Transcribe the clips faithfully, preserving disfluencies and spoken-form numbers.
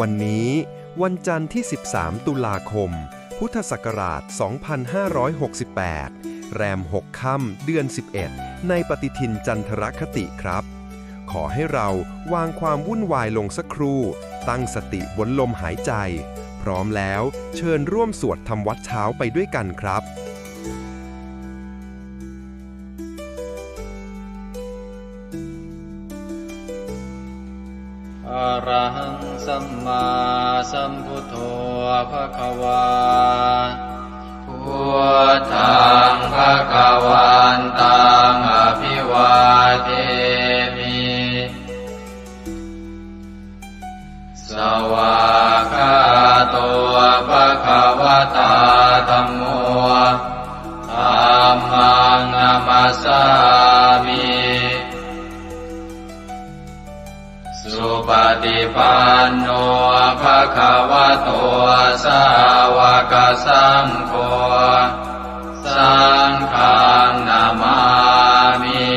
วันนี้วันจันทร์ที่ สิบสาม ตุลาคม พุทธศักราช สองพันห้าร้อยหกสิบแปด แรม หก ค่ำ เดือน สิบเอ็ด ในปฏิทินจันทรคติครับ ขอให้เราวางความวุ่นวายลงสักครู่ ตั้งสติบนลมหายใจ พร้อมแล้วเชิญร่วมสวดทำวัตรเช้าไปด้วยกันครับ Arahaṃ sammāsambuddho bhagavā. Buddhaṃ bhagavantaṃ abhivādemi. Svākkhāto bhagavatā dhammo. Dhammaṃ namassāmi. Supaṭipanno bhagavato sāvakasaṅgho. Saṅghaṃ namāmi.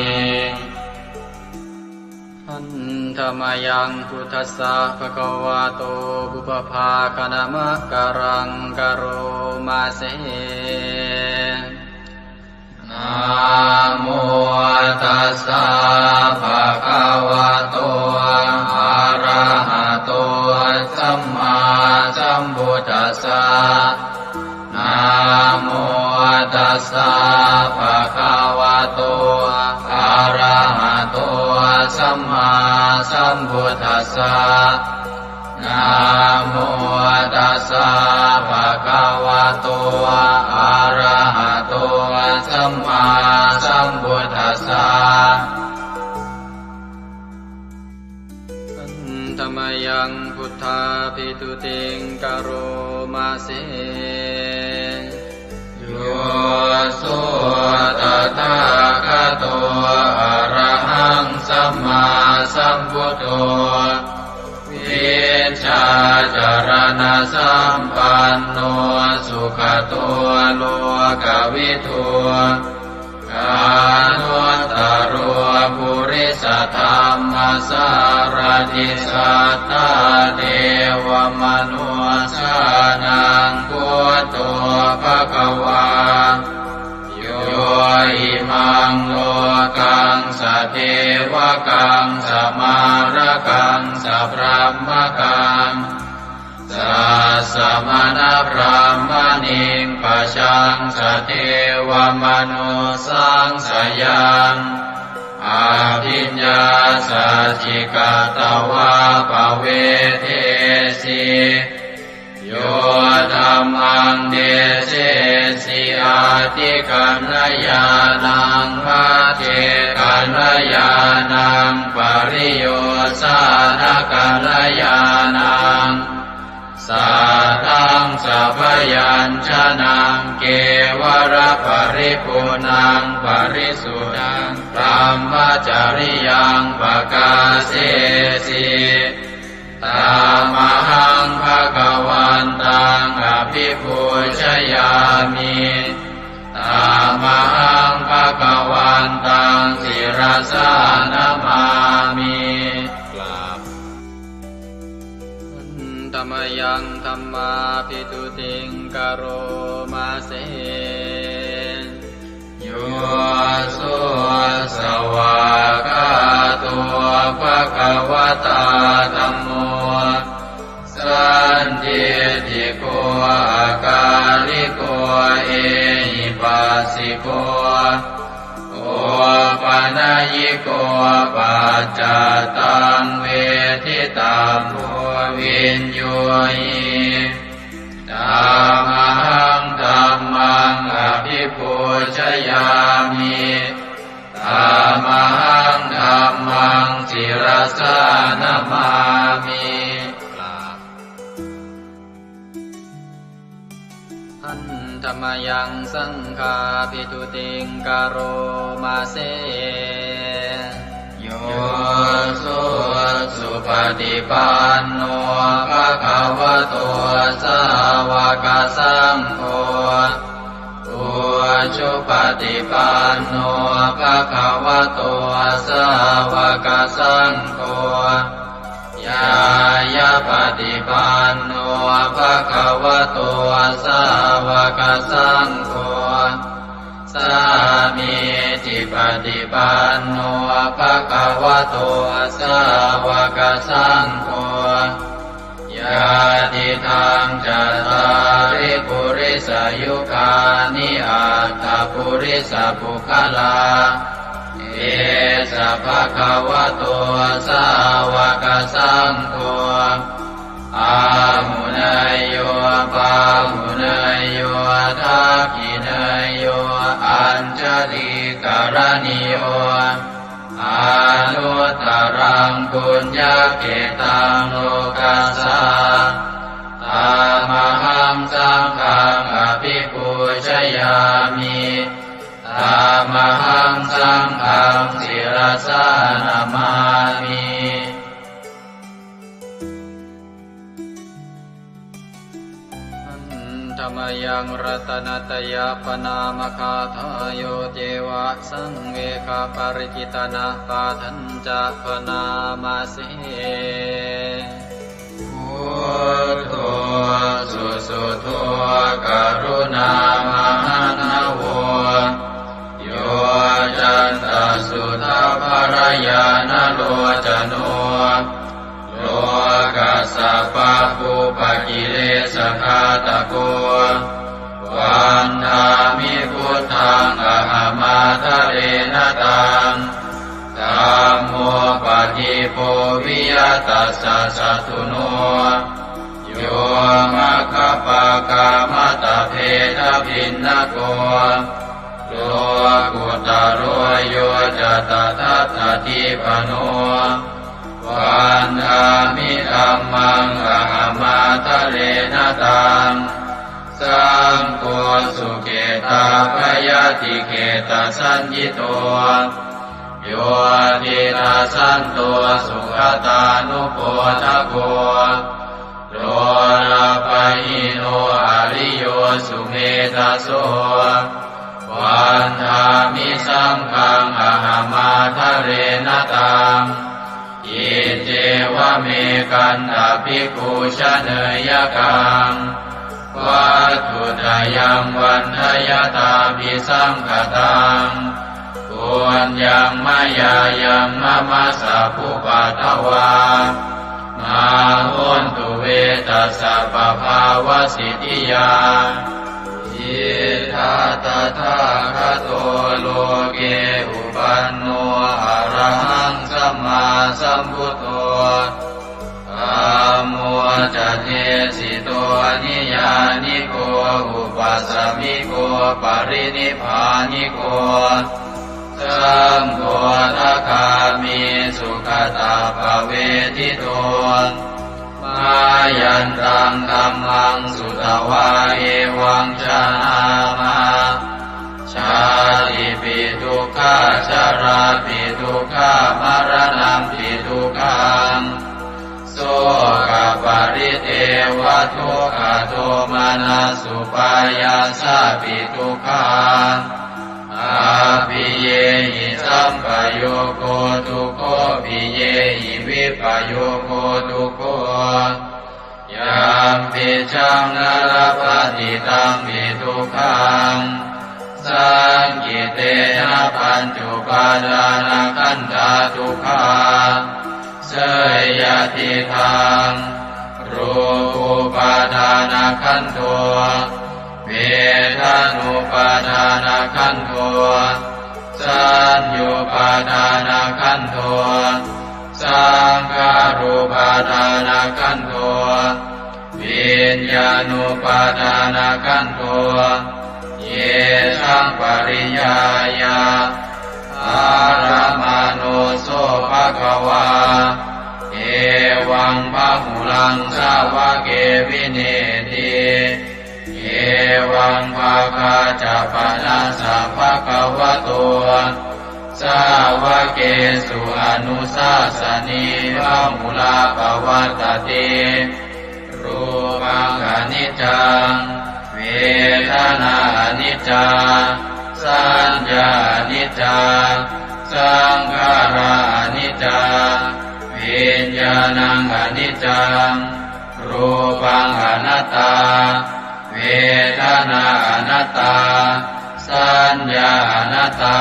Handa mayaṃ buddhassa bhagavato pubbabhāganamakāraṃ karoma se. Namo tassa bhagavato arahato sammāsambuddhassa. Namo tassa bhagavato arahato sammāsambuddhassa. Namo tassa bhagavato arahato sammāsambuddhassa. Handa mayaṃ buddhābhistutiṃ karoma se. Yo so tathāgato arahaṃ sammāsambuddho, vijjācaraṇasampanno sugato lokavidū, anuttaro purisadammasārathi satthā devamanussānaṃ buddho bhagavā. Yo imaṃ lokaṃ sadevakaṃ samārakaṃ sabrahmakaṃ sassamaṇabrāhmaṇiṃ pajaṃ sadevamanussāṃ sayaṃ abhiññāsaccikatvā pavedesi. Yo dhammaṃ desesi atthikaññāṇaṃ, pacchekakaññāṇaṃ, pariyosānakaññāṇaṃ, sātthaṃ sabyañjanaṃ, kevalaparipuṇṇaṃ parisuddhaṃ brahmacariyaṃ pakāsesi. Tamahaṃ bhagavantaṃ abhipūjayāmi. Tamahaṃ bhagavantaṃ sirasā namāmi. กราบ Handa mayaṃ dhammābhistutiṃ karoma se. Yo so svākkhāto bhagavatā dhammo, sandiṭṭhiko akāliko ehipassiko, opanayiko paccattaṃ veditabbo viññūhi. Tamahaṃ dhammaṃ abhipūjayāmi. Tamahaṃ dhammaṃ sirasā namāmi. กราบ Handa mayaṃ saṅghābhistutiṃ karoma se. Yo so supaṭipanno bhagavato sāvakasaṅgho, ujupaṭipanno bhagavato sāvakasaṅgho, ñāyapaṭipanno bhagavato sāvakasaṅgho, sāmīcipaṭipanno bhagavato sāvakasaṅgho, yadidaṃ cattāri purisayugāni aṭṭha purisapuggalā, esa bhagavato sāvakasaṅgho, āhuneyyo pāhuneyyo dakkhiṇeyyo añjalikaraṇīyo, anuttaraṃ puññakkhettaṃ lokassā. Tamahaṃ saṅghaṃ abhipūjayāmi. Tamahaṃ saṅghaṃ sirasā namāmi. Handa mayaṃ ratanattayapaṇāmagāthāyo ceva saṃvegaparikitanapāṭhañca bhaṇāma se. Buddho susuddho karuṇāmahaṇṇavo, yoccantasuddhaparañāṇalocano, lokassa pāpūpakilesaghātako, vandāmi buddhaṃ ahamādarena taṃ. Dhammo padīpo viya tassa satthuno, yo maggapākamatabbhedabhinnako, lokuttaro yo ca tadatthadīpano, vandāmi dhammaṃ ahamādarena taṃ. Saṅgho sukhetappayatikhetasaññito, yo tiṇṇassanto sugatānupodako, lolapahīno ariyo sumedhaso, vandāmi saṅghaṃ ahamādarena taṃ. Iccevamekantabhikkhū janeyyakaṃ, vatthuttayaṃ vandayattābhisaṅkhataṃ, puññaṃ mayā yaṃ mama sabbupaddavā, mā hontu ve tassa pabhāvasiddhiyā. Idha tathāgato loke uppanno arahaṃ sammāsambuddho, dhammo ca desito niyyāniko upasamiko parinibbāniko, saṅgho sakāmi sugatappavedito, mayantaṃ dhammaṃ sutvā evaṃ janāma, jātipi dukkhā jarāpi dukkhā maraṇampi dukkhaṃ, sokaparidevadukkhadomanassupāyāsāpi dukkhā, appiyehi sampayogo dukkho piyehi vippayogo dukkho, yampicchaṃ na labhati tampi dukkhaṃ, saṅkhittena pañcupādānakkhandhā dukkhā. Seyyathīdaṃ, rūpupādānakkhandho, vedanupādānakkhandho, saññupādānakkhandho, saṅkhārupādānakkhandho, viññāṇupādānakkhandho, yesaṃ pariññāya dharamāno so bhagavā, evaṃ bahulaṃ sāvake vineeti, evaṃ bhāgā ca panassa bhagavato sāvakesu anusāsanī bahulā pavattati. Rūpaṃ aniccaṃ, vedanā aniccā, saññā aniccā, Saṅkhārā aniccā, viññāṇaṃ aniccaṃ, rūpaṃ anattā, vedanā anattā, saññā anattā,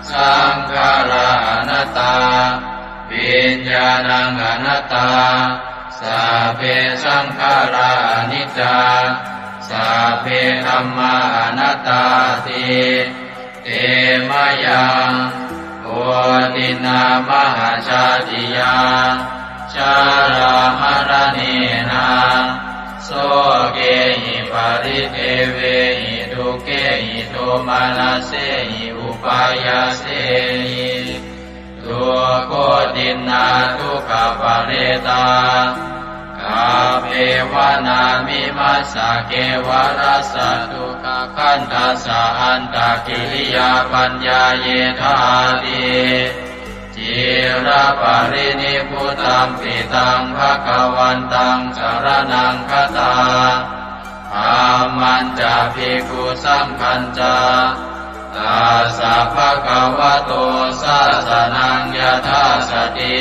saṅkhārā anattā, viññāṇaṃ anattā. Sabbe saṅkhārā aniccā, sabbe dhammā anattāti. Te mayaṃ otiṇṇā mahajātiyā, jarāmaraṇena, sokehi paridevehi, dukkhehi domanassehi upāyāsehi. Dukkhotiṇṇā dukkhaparetā, kappeva nāmimassa kevalassa dukkhakhandhassa antakiriyā paññāyethāti. Ciraparinibbutampi taṃ bhagavantaṃ saraṇaṃ gatā, dhammañca bhikkhusaṅghañca, tassa bhagavato sāsanaṃ yathā sati,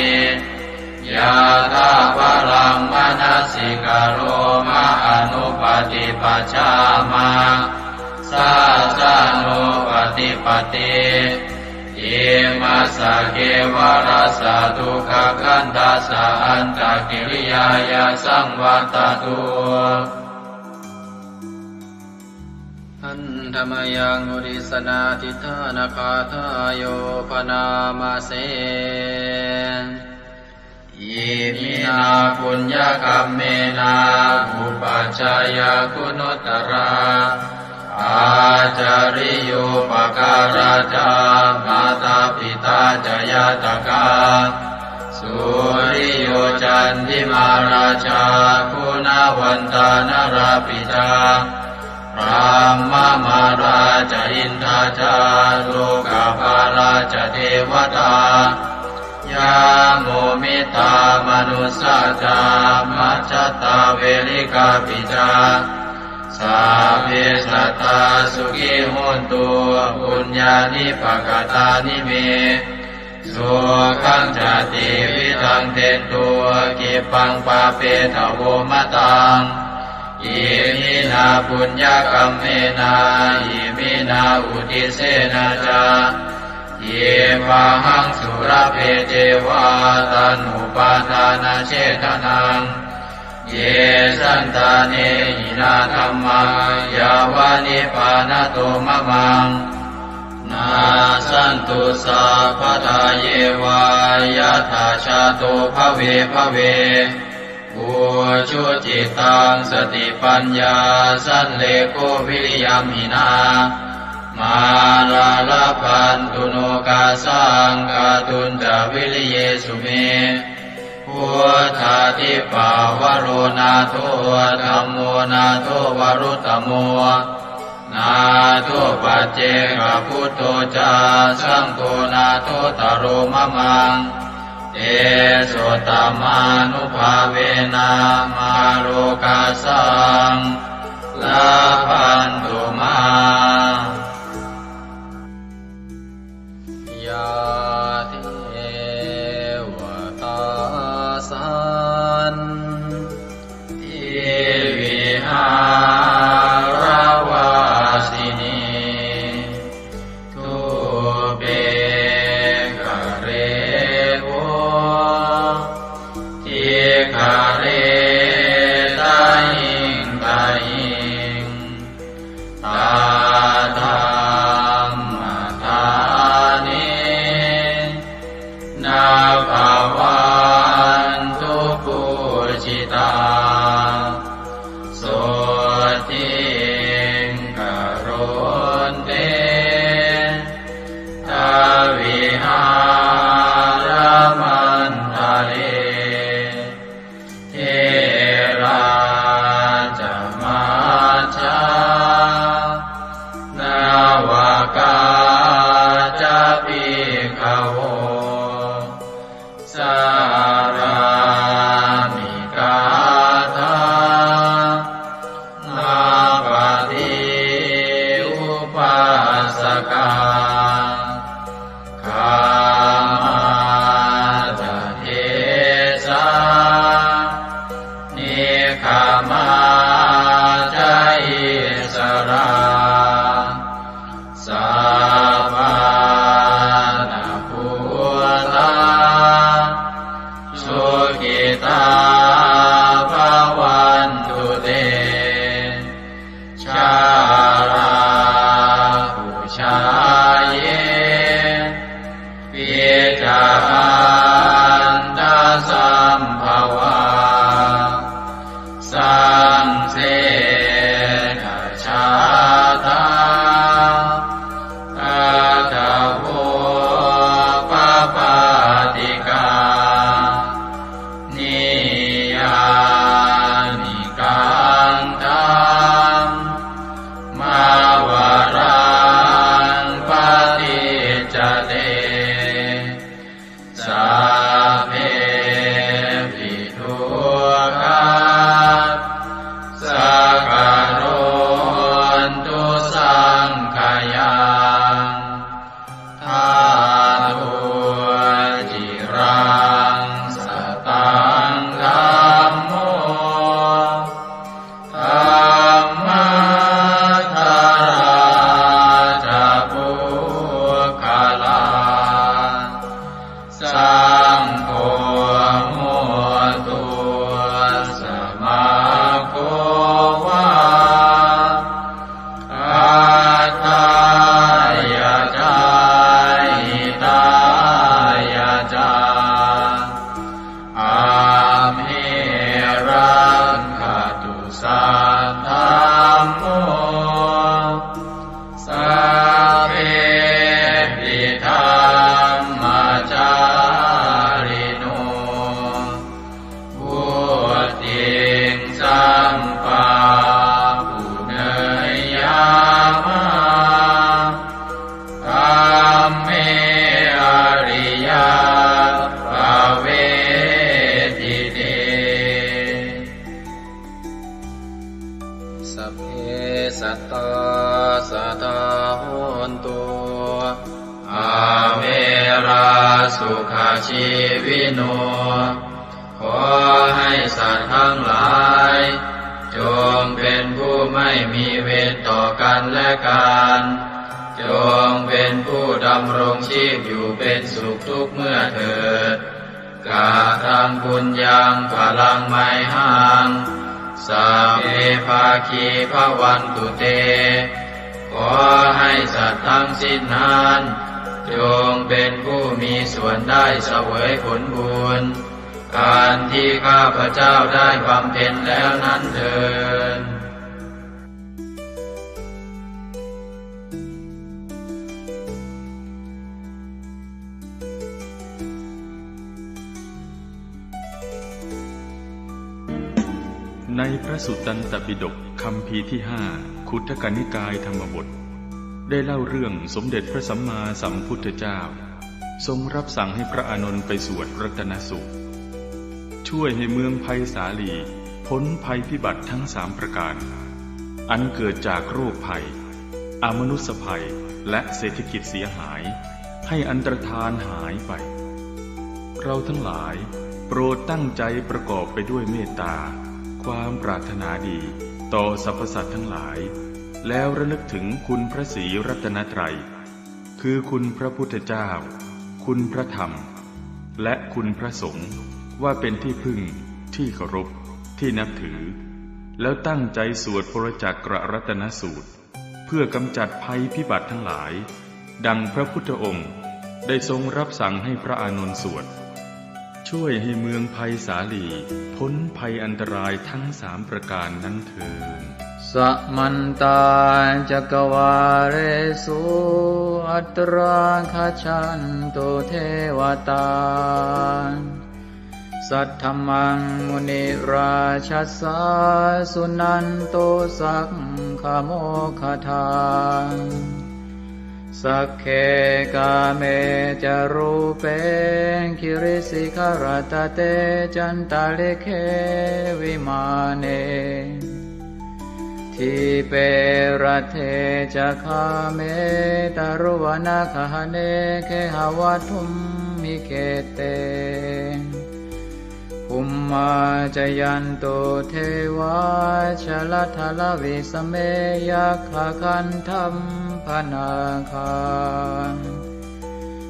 yathābalaṃ manasikaroma anuppaṭipajjhāma, sāsanūpaṭipatti. Imassa kevalassa dukkhakhandhassa antakiriyāya saṃvattatu. Handa mayaṃ uddissanādhiṭṭhānagāthāyo bhaṇāma se. Iminā puññakammena upajjhāyā guṇuttarā, ācariyūpakārā ca mātā pitā ca ñātakā, suriyo candimā rājā guṇavantā narāpi ca, brahmamārā ca indā ca lokapālā ca devatā, yamo mittā manussā ca majjhattā verikāpi ca, sabbe sattā sukhī hontu puññāni pakatāni me. Sukhañca tividhaṃ dentu khippaṃ pāpetha vo mataṃ. Iminā puññakammena iminā uddissena ca khippāhaṃ sulabhe ceva taṇhupādānachedanaṃ. Ye santāne hinā dhammā yāva nibbānato mamaṃ, nassantu sabbadā yeva yattha jāto bhave bhave. Ujucittaṃ satipaññā sallekho viriyamhinā, mārā labhantu nokāsaṃ kātuñca viriyesu me. Buddhādhipavaro nātho, dhammo nātho varuttamo, nātho paccekabuddho ca, saṅgho nāthottaro mamaṃ. Tesottamānubhāvena mārokāsaṃ labhantu mā. Yā devatā santi vihāravāsinī, thūpe ghare bodhighare tahiṃ tahiṃ, tā dhammadānena bhavantu pūjitā. Sotthiṃ karontedha vihāramaṇḍale. Therā ca majjhā navakā ca bhikkhavo, sārāmikā dhammapaṭi upāsakā. Sukhajīvino ขอให้สัตว์ทั้งหลาย จงเป็นผู้ไม่มีเวรต่อกันและกัน จงเป็นผู้ดำรงชีพอยู่เป็นสุขทุกเมื่อเถิด Kataṃ puññaṃ phalaṃ mayhaṃ, sabbe bhāgī bhavantu te. ขอให้สัตว์ทั้งสิ้นนั้น จงเป็นผู้มีส่วนได้เสวยผลบุญ อันที่ข้าพเจ้าได้บำเพ็ญแล้วนั้นเทอญ ในพระสุตตันตปิฎกคัมภีร์ที่ห้า ขุททกนิกายธรรมบท ได้เล่าเรื่องสมเด็จพระสัมมาสัมพุทธเจ้า ทรงรับสั่งให้พระอานนท์ไปสวดรัตนสูตร ช่วยให้เมืองไพศาลีพ้นภัยพิบัติทั้งสามประการ อันเกิดจากโรคภัย อมนุสภัย และเศรษฐกิจเสียหาย ให้อันตรธานหายไป เราทั้งหลายโปรดตั้งใจประกอบไปด้วยเมตตา ความปรารถนาดีต่อสรรพสัตว์ทั้งหลาย แล้วระลึกถึงคุณพระศรีรัตนตรัย คือคุณพระพุทธเจ้า คุณพระธรรม และคุณพระสงฆ์ ว่าเป็นที่พึ่ง ที่เคารพ ที่นับถือ แล้วตั้งใจสวดปรจักกรัตนสูตร เพื่อกำจัดภัยพิบัติทั้งหลาย ดังพระพุทธองค์ได้ทรงรับสั่งให้พระอานนท์สวด ช่วยให้เมืองไพศาลีพ้นภัยอันตรายทั้งสามประการนั้นเทอญ Samantā cakkavāḷesu atrāgacchantu devatā. Saddhammaṃ munirājassa suṇantu saggamokkhadaṃ. Sagge kāme ca rūpe girisikharataṭe cantalikkhe vimāne. Dīpe raṭṭhe ca gāme taruvanagahane gehavatthumhi khette. Bhummā cāyantu devā jalathalavisame yakkhagandhabbanāgā.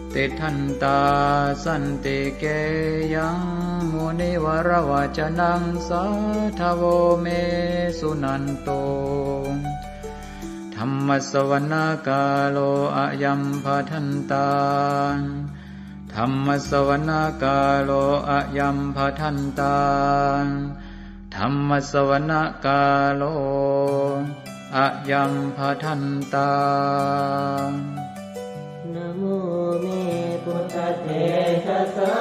Tiṭṭhantā santike yaṃ munivaravacanaṃ sādhavo me suṇantu. Dhammassavanakālo ayambhadantā. Dhammassavanakālo ayambhadantā. Dhammassavanakālo ayambhadantā. Namo me buddhatejasā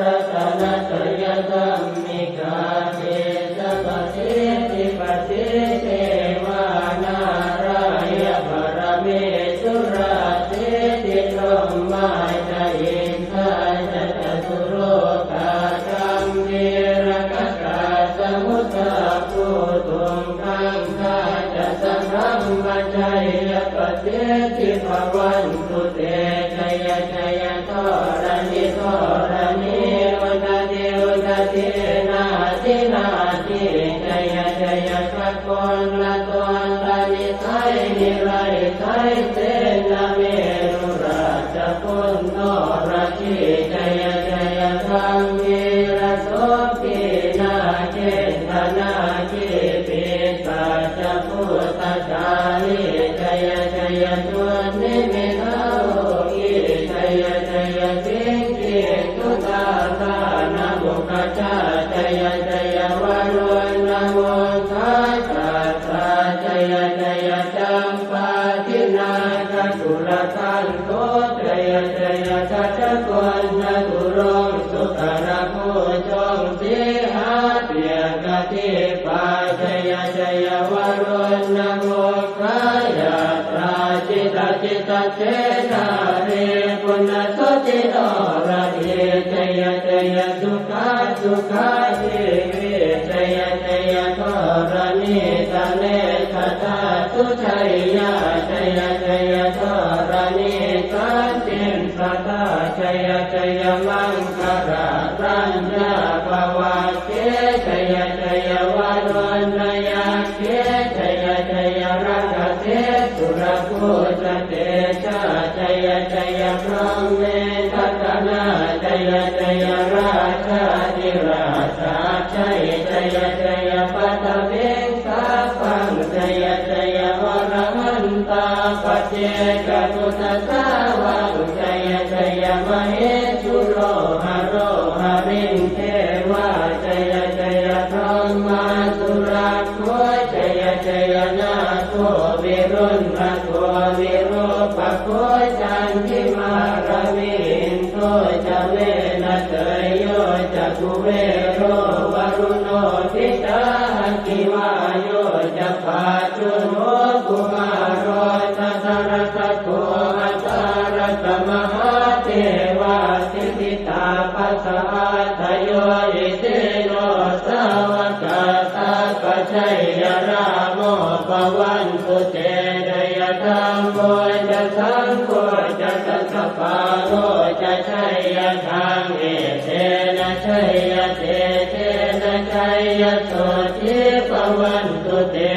ratanattayadhammikā tejapasiddhi pasīdevā nārāyaparamesurā siddhibrahmā ca indā ca catulokā gambhīrakkhakā samuddā bhūtuṃ gaṅgā ca sabrahmajayapasiddhi bhavantu te. Jaya jaya dharaṇi dharaṇī udadhi udadhī nadi nadī. Jaya jaya gagonlatonlanisai niraisai senamerurājaguṇḍho radhī. Jaya jaya gambhīrasombhī nāgendanāgī pisācabhūtakālī. Jaya jaya dunnimittarogī. Jaya jaya siṅgī sudādānamukhajā. Jaya jaya varuṇṇamukhasātrā. Jaya jaya campādināgakulagantho. Jaya jaya gajagonnaturaṅga sukarabhujaṅga sīhabyagghadīpā. Jaya jaya varuṇṇamukhayātrā jita jita cedārī puna suddhi noradī. Jaya jaya sukhā sukhā jīvī. Jaya jaya dharaṇītale sadā sujayyā. Jaya jaya dharaṇī santin sadā. Jaya jaya maṅkarāraññā bhavagge jaya jaya varuṇṇayakkhe jaya jaya rakkhase surabhūjatejā jaya jaya brahmendagaṇā jaya jaya rājādhirājasājjai jaya jaya paṭhaviṃ sabbaṃ jaya jaya arahantā paccekabuddhasāvaṃ jaya jaya mahesuro haro harindevā jaya jaya brahmā surakkho jaya jaya nāgo viruḷhako virūpakkho candimā ravi indo ca venateyyo ca kuvero varuṇopi ca aggi vāyo ca pājuṇho kumāro dhataraṭṭhako aṭṭhārasa mahādevā siddhitāpasaādayo isino sāvakā sabbā jaya rāmo bhavantu te jaya dhammo ca saṅgho ca dasapālo ca jaya dhamme etena jaya tejena jaya sotthī bhavantu te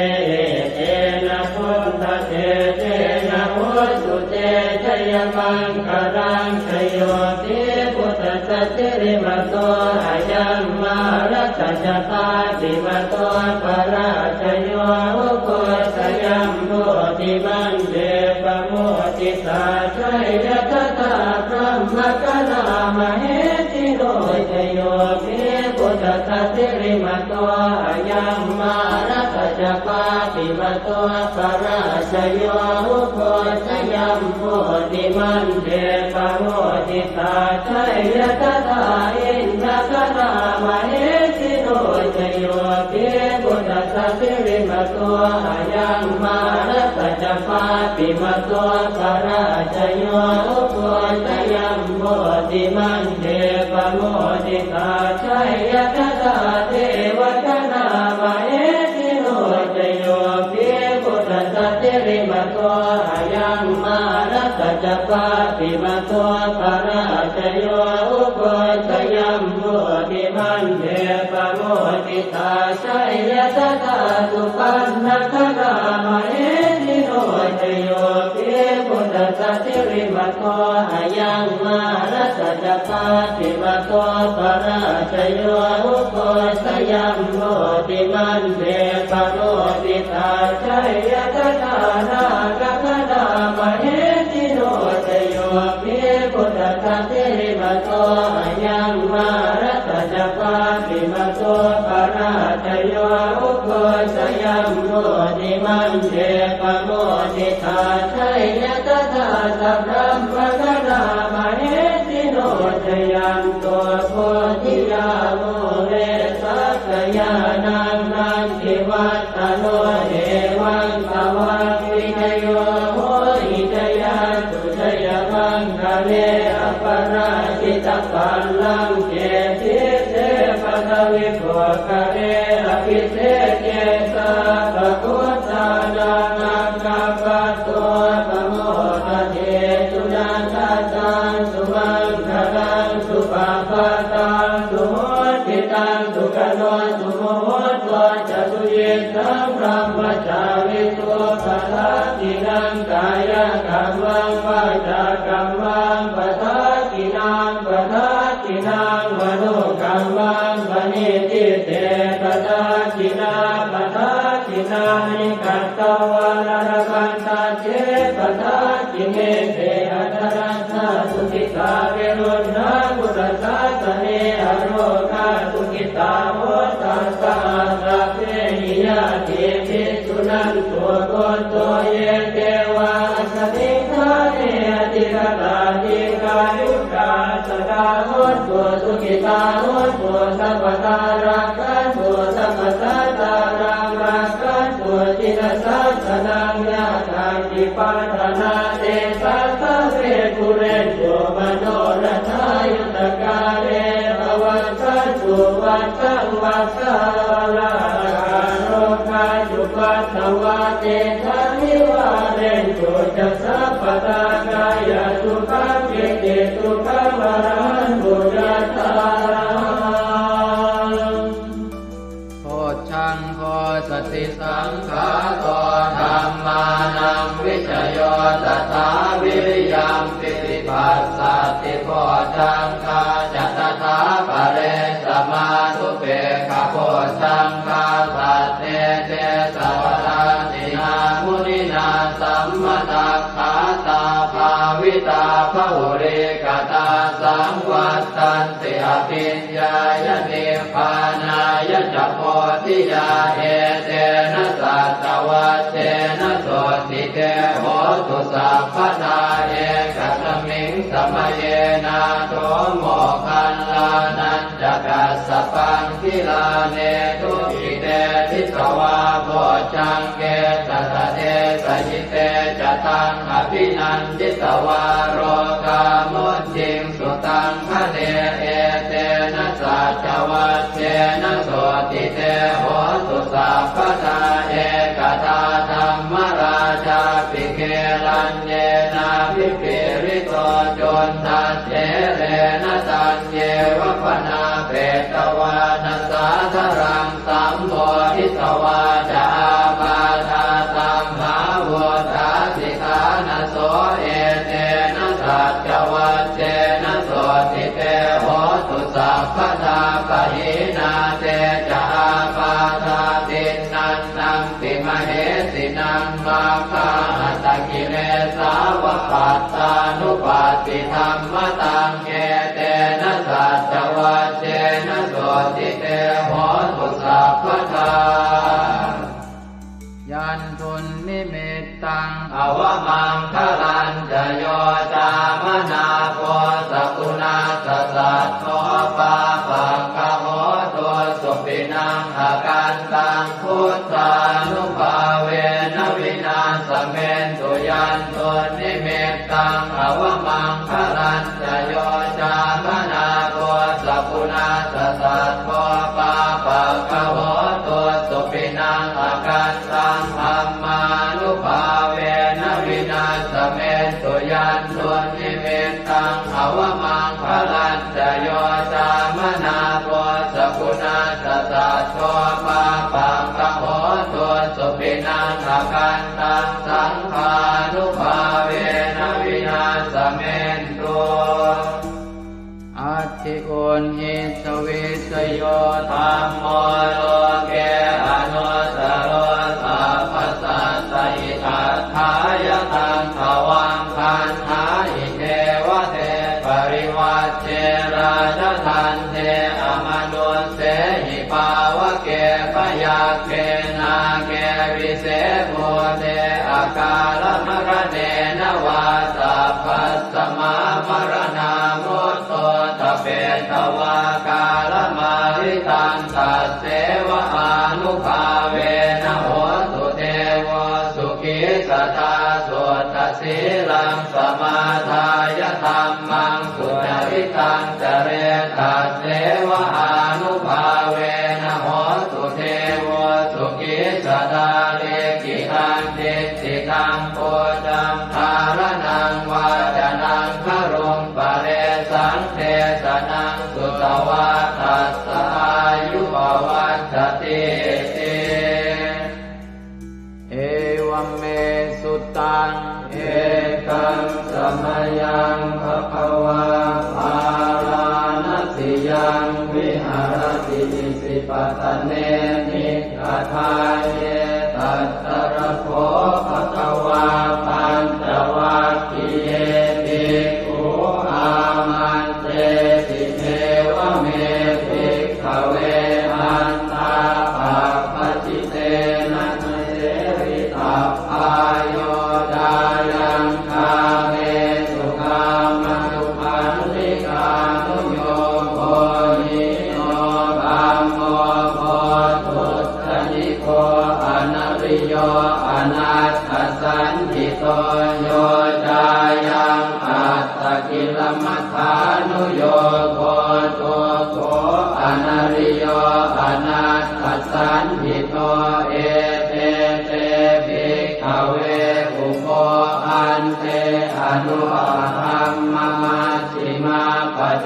etena buddhatejena hotu te jayamaṅgalaṃ jayo hi buddhassa sirīmato ayaṃ mārassa ca pāpimato parājayo ugghosayuṃ bodhimaṇḍe pamoditā jaya tadā brahmagaṇā mahesino jayo hi buddhassa sirīmato ayaṃ mārassa ca pāpimato parājayo ugghosayuṃ bodhimaṇḍe pamoditā jaya tadā indagaṇā mahesino jayo hi buddhassa sirīmato ayaṃ mārassa ca pāpimato parājayo ugghosayuṃ bodhimaṇḍe pamoditā jaya tadā devagaṇā mahesino jayo hi buddhassa sirīmato ayaṃ mārassa ca pāpimato parājayo ugghosayuṃ bodhimaṇḍe pamoditā jaya tadā supaṇṇagaṇā mahesino jayo hi buddhassa sirīmato ayaṃ mārassa ca pāpimato parājayo ugghosayuṃ bodhimaṇḍe pamoditā jaya tadā nāgagaṇā mahesino jayo hi buddhassa sirīmato ayaṃ mārassa ca pāpimato parājayo ugghosayuṃ bodhimaṇḍe pamoditā jaya tadā sabrahmagaṇā mahesino jayanto bodhiyā mūle sakyānaṃ nandivaḍ ḍhano evaṃ tvaṃ vijayo hohi jayassu jayamaṅgale aparājitapallaṅke sīse paṭhavipokkhare abhiseke sabbabuddhānaṃ aggappatto pamodati. Sunakkhattaṃ sumaṅgalaṃ supabhātaṃ suhuṭṭhitaṃ sukhaṇo sumuhutto ca suyiṭṭhaṃ brahmacārisu padakkhiṇaṃ kāyakammaṃ vācākammaṃ padakkhiṇaṃ padakkhiṇaṃ manokammaṃ paṇidhī te padakkhiṇā padakkhiṇāni katvāna labhantatthe padakkhiṇe. Te atthaladdhā sukhitā viruḷhā buddhasāsane arogā sukhitā hotha saha sabbehi ñātibhi. Suṇantu bhonto ye devā asmiṃ ṭhāne adhigatā dīghāyukā sadā hontu sukhitā hontu sabbadā rakkhantu sabbasattānaṃ rakkhantu jinasāsanaṃ. Yā kāci patthanā tesaṃ sabbe pūrentu manorathā yuttakāle pavassantu vassaṃ vassāvalāhakā. Rogā cupaddavā tesaṃ nivārentu ca sabbadā. Kāyasukhaṃ cittisukhaṃ arahantu Bojjhaṅgo satisaṅkhāto dhammānaṃ vicayo tathā viriyampīti passaddhi bojjhaṅgā ca tathāpare samādhupekkhabojjhaṅgā sattete sabbadassinā muninā sammadakkhātā bhāvitā bahulīkatā saṃvattanti abhiññāya nibbānāya ca bodhiyā. Etena saccavajjena sotthi te hotu sabbadā. Ekasmiṃ samaye nātho moggallānañca kassapaṃ gilāne dukkhite disvā bojjhaṅge satta desayi te ca taṃ abhinanditvā rogā mucciṃsu taṃ khaṇe. Etena saccavajjena sotthi te hotu sabbadā. Ekadā dhammarājāpi gelaññenābhipīḷito cundattherena taññeva bhaṇāpetvāna sādaraṃ sammoditvā ca ābādhā tamhā vuṭṭhāsi ṭhānaso. Etena saccavajjena sotthi te hotu sabbadā. Pahīnā te ca ābādhā tiṇṇannampi mahesinaṃ maggāhatakilesāva pattānuppattidhammataṃ. Etena saccavajjena sotthi te hotu sabbadā. Yandunnimittaṃ avamaṅgalañca yo cāmanāpo sakuṇassa saddo pāpaggaho dussupinaṃ akantaṃ buddhānubhāvena vināsamentu. Yandunnimittaṃ avamaṅgalañca yo cāmanāpo sakuṇassa saddo pāpaggaho dussupinaṃ akantaṃ dhammānubhāvena vināsamentu. Yandunnimittaṃ avamaṅgalañca yo cāmanāpo sakuṇassa saddo pāpaggaho dussupinaṃ akantaṃ saṅghānubhāvena vināsamentu. Atthi uṇhissa vijayo dhammo loke anuttaro sabbasattahitatthāya taṃ tvaṃ vandāhi devate. Parivajje rājadaṇḍe amanussehi pāvake byagghe nāge vise bhūte akālamaraṇena vā sabbasmā maraṇā mutto ṭhapetvā kālamāritaṃ tasseva ānubhāvena hotu devo sukhī sadā. Suddhasīlaṃ samādāya dhammaṃ sucaritaṃ care tasseva ānubhāvena hotu devo sukhī sadā. Likkhitaṃ cintitaṃ pūjaṃ dhāraṇaṃ vācanaṃ garuṃ paresaṃ desanaṃ sutvā tassa āyu pavaḍḍhatīti. Evaṃ me sutaṃ. Ekaṃ samayaṃ bhagavā bārāṇasiyaṃ viharati isipatane migadāye. Tatra kho bhagavā pañcavaggiye bhikkhū āmantesi: Evaṃ me bhikkhave antā pabbajitena na sevitabbā. Yo cāyaṃ kāmesu kāmasukhallikānuyogo hīno gammo pothujjaniko anariyo anatthasañhito. Yo cāyaṃ attakilamathānuyogo dukkho anariyo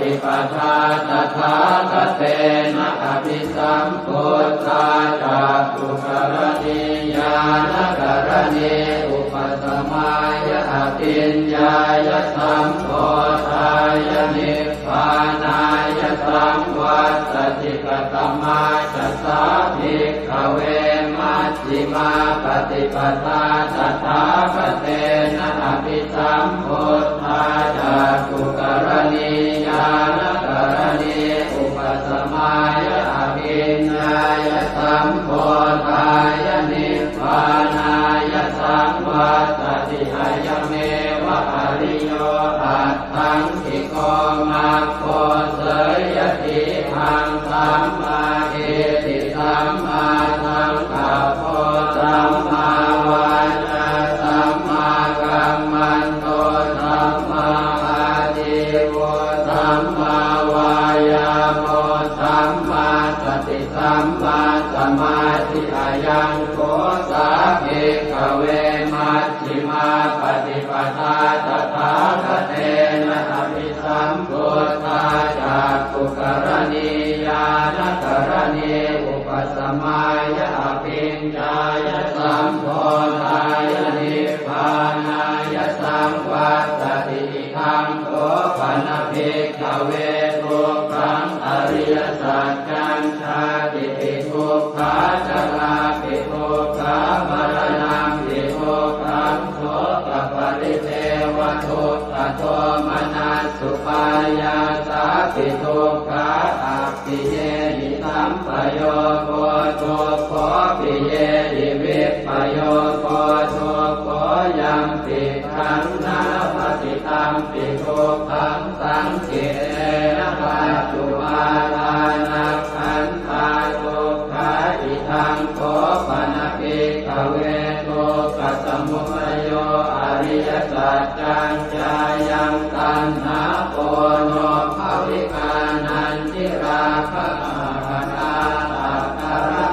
paṭipadā tathāgatena abhisambuddhā cakkhukaraṇī ñāṇakaraṇī upasamāya abhiññāya sambodhāya nibbānāya saṃvattati. Katamā ca sā bhikkhave maj jhimā paṭipadā tathāgatena abhisambuddhā cakkhukaraṇī ñāṇakaraṇī upasamāya abhiññāya sambodhāya nibbānāya saṃvattati. Ayameva ariyo aṭṭhaṅgiko maggo. Seyyathīdaṃ: sammādiṭṭhi sammāsaṅkappo sammāvācā sammākammanto sammāājīvo sammāvāyāmo sammāsati sammāsamādhi. Ayaṃ kho sā bhikkhave majjhimā paṭipadā tathāgatena abhi sambuddhā cakkhukaraṇī ñāṇakaraṇī upasamāya abhiññāya sambodhāya nibbānāya saṃvattati. Idaṃ kho pana bhikkhave dukkhaṃ ariyasaccaṃ. Jātipi dukkhā jarāpi dukkhā maraṇampi dukkhaṃ sokaparidevadukkhadomanassupāyāsāpi dukkhā appiyehi sampayogo dukkho piyehi vippayogo dukkho yampicchaṃ na labhati tampi dukkhaṃ saṅkhittena pañcupādānakkhandhā dukkhā. Idaṃ kho pana bhikkhave dukkhasamudayo ariyasaccaṃ. Yāyaṃ taṇhā ponobbhavikā nandirāgasahagatā tatra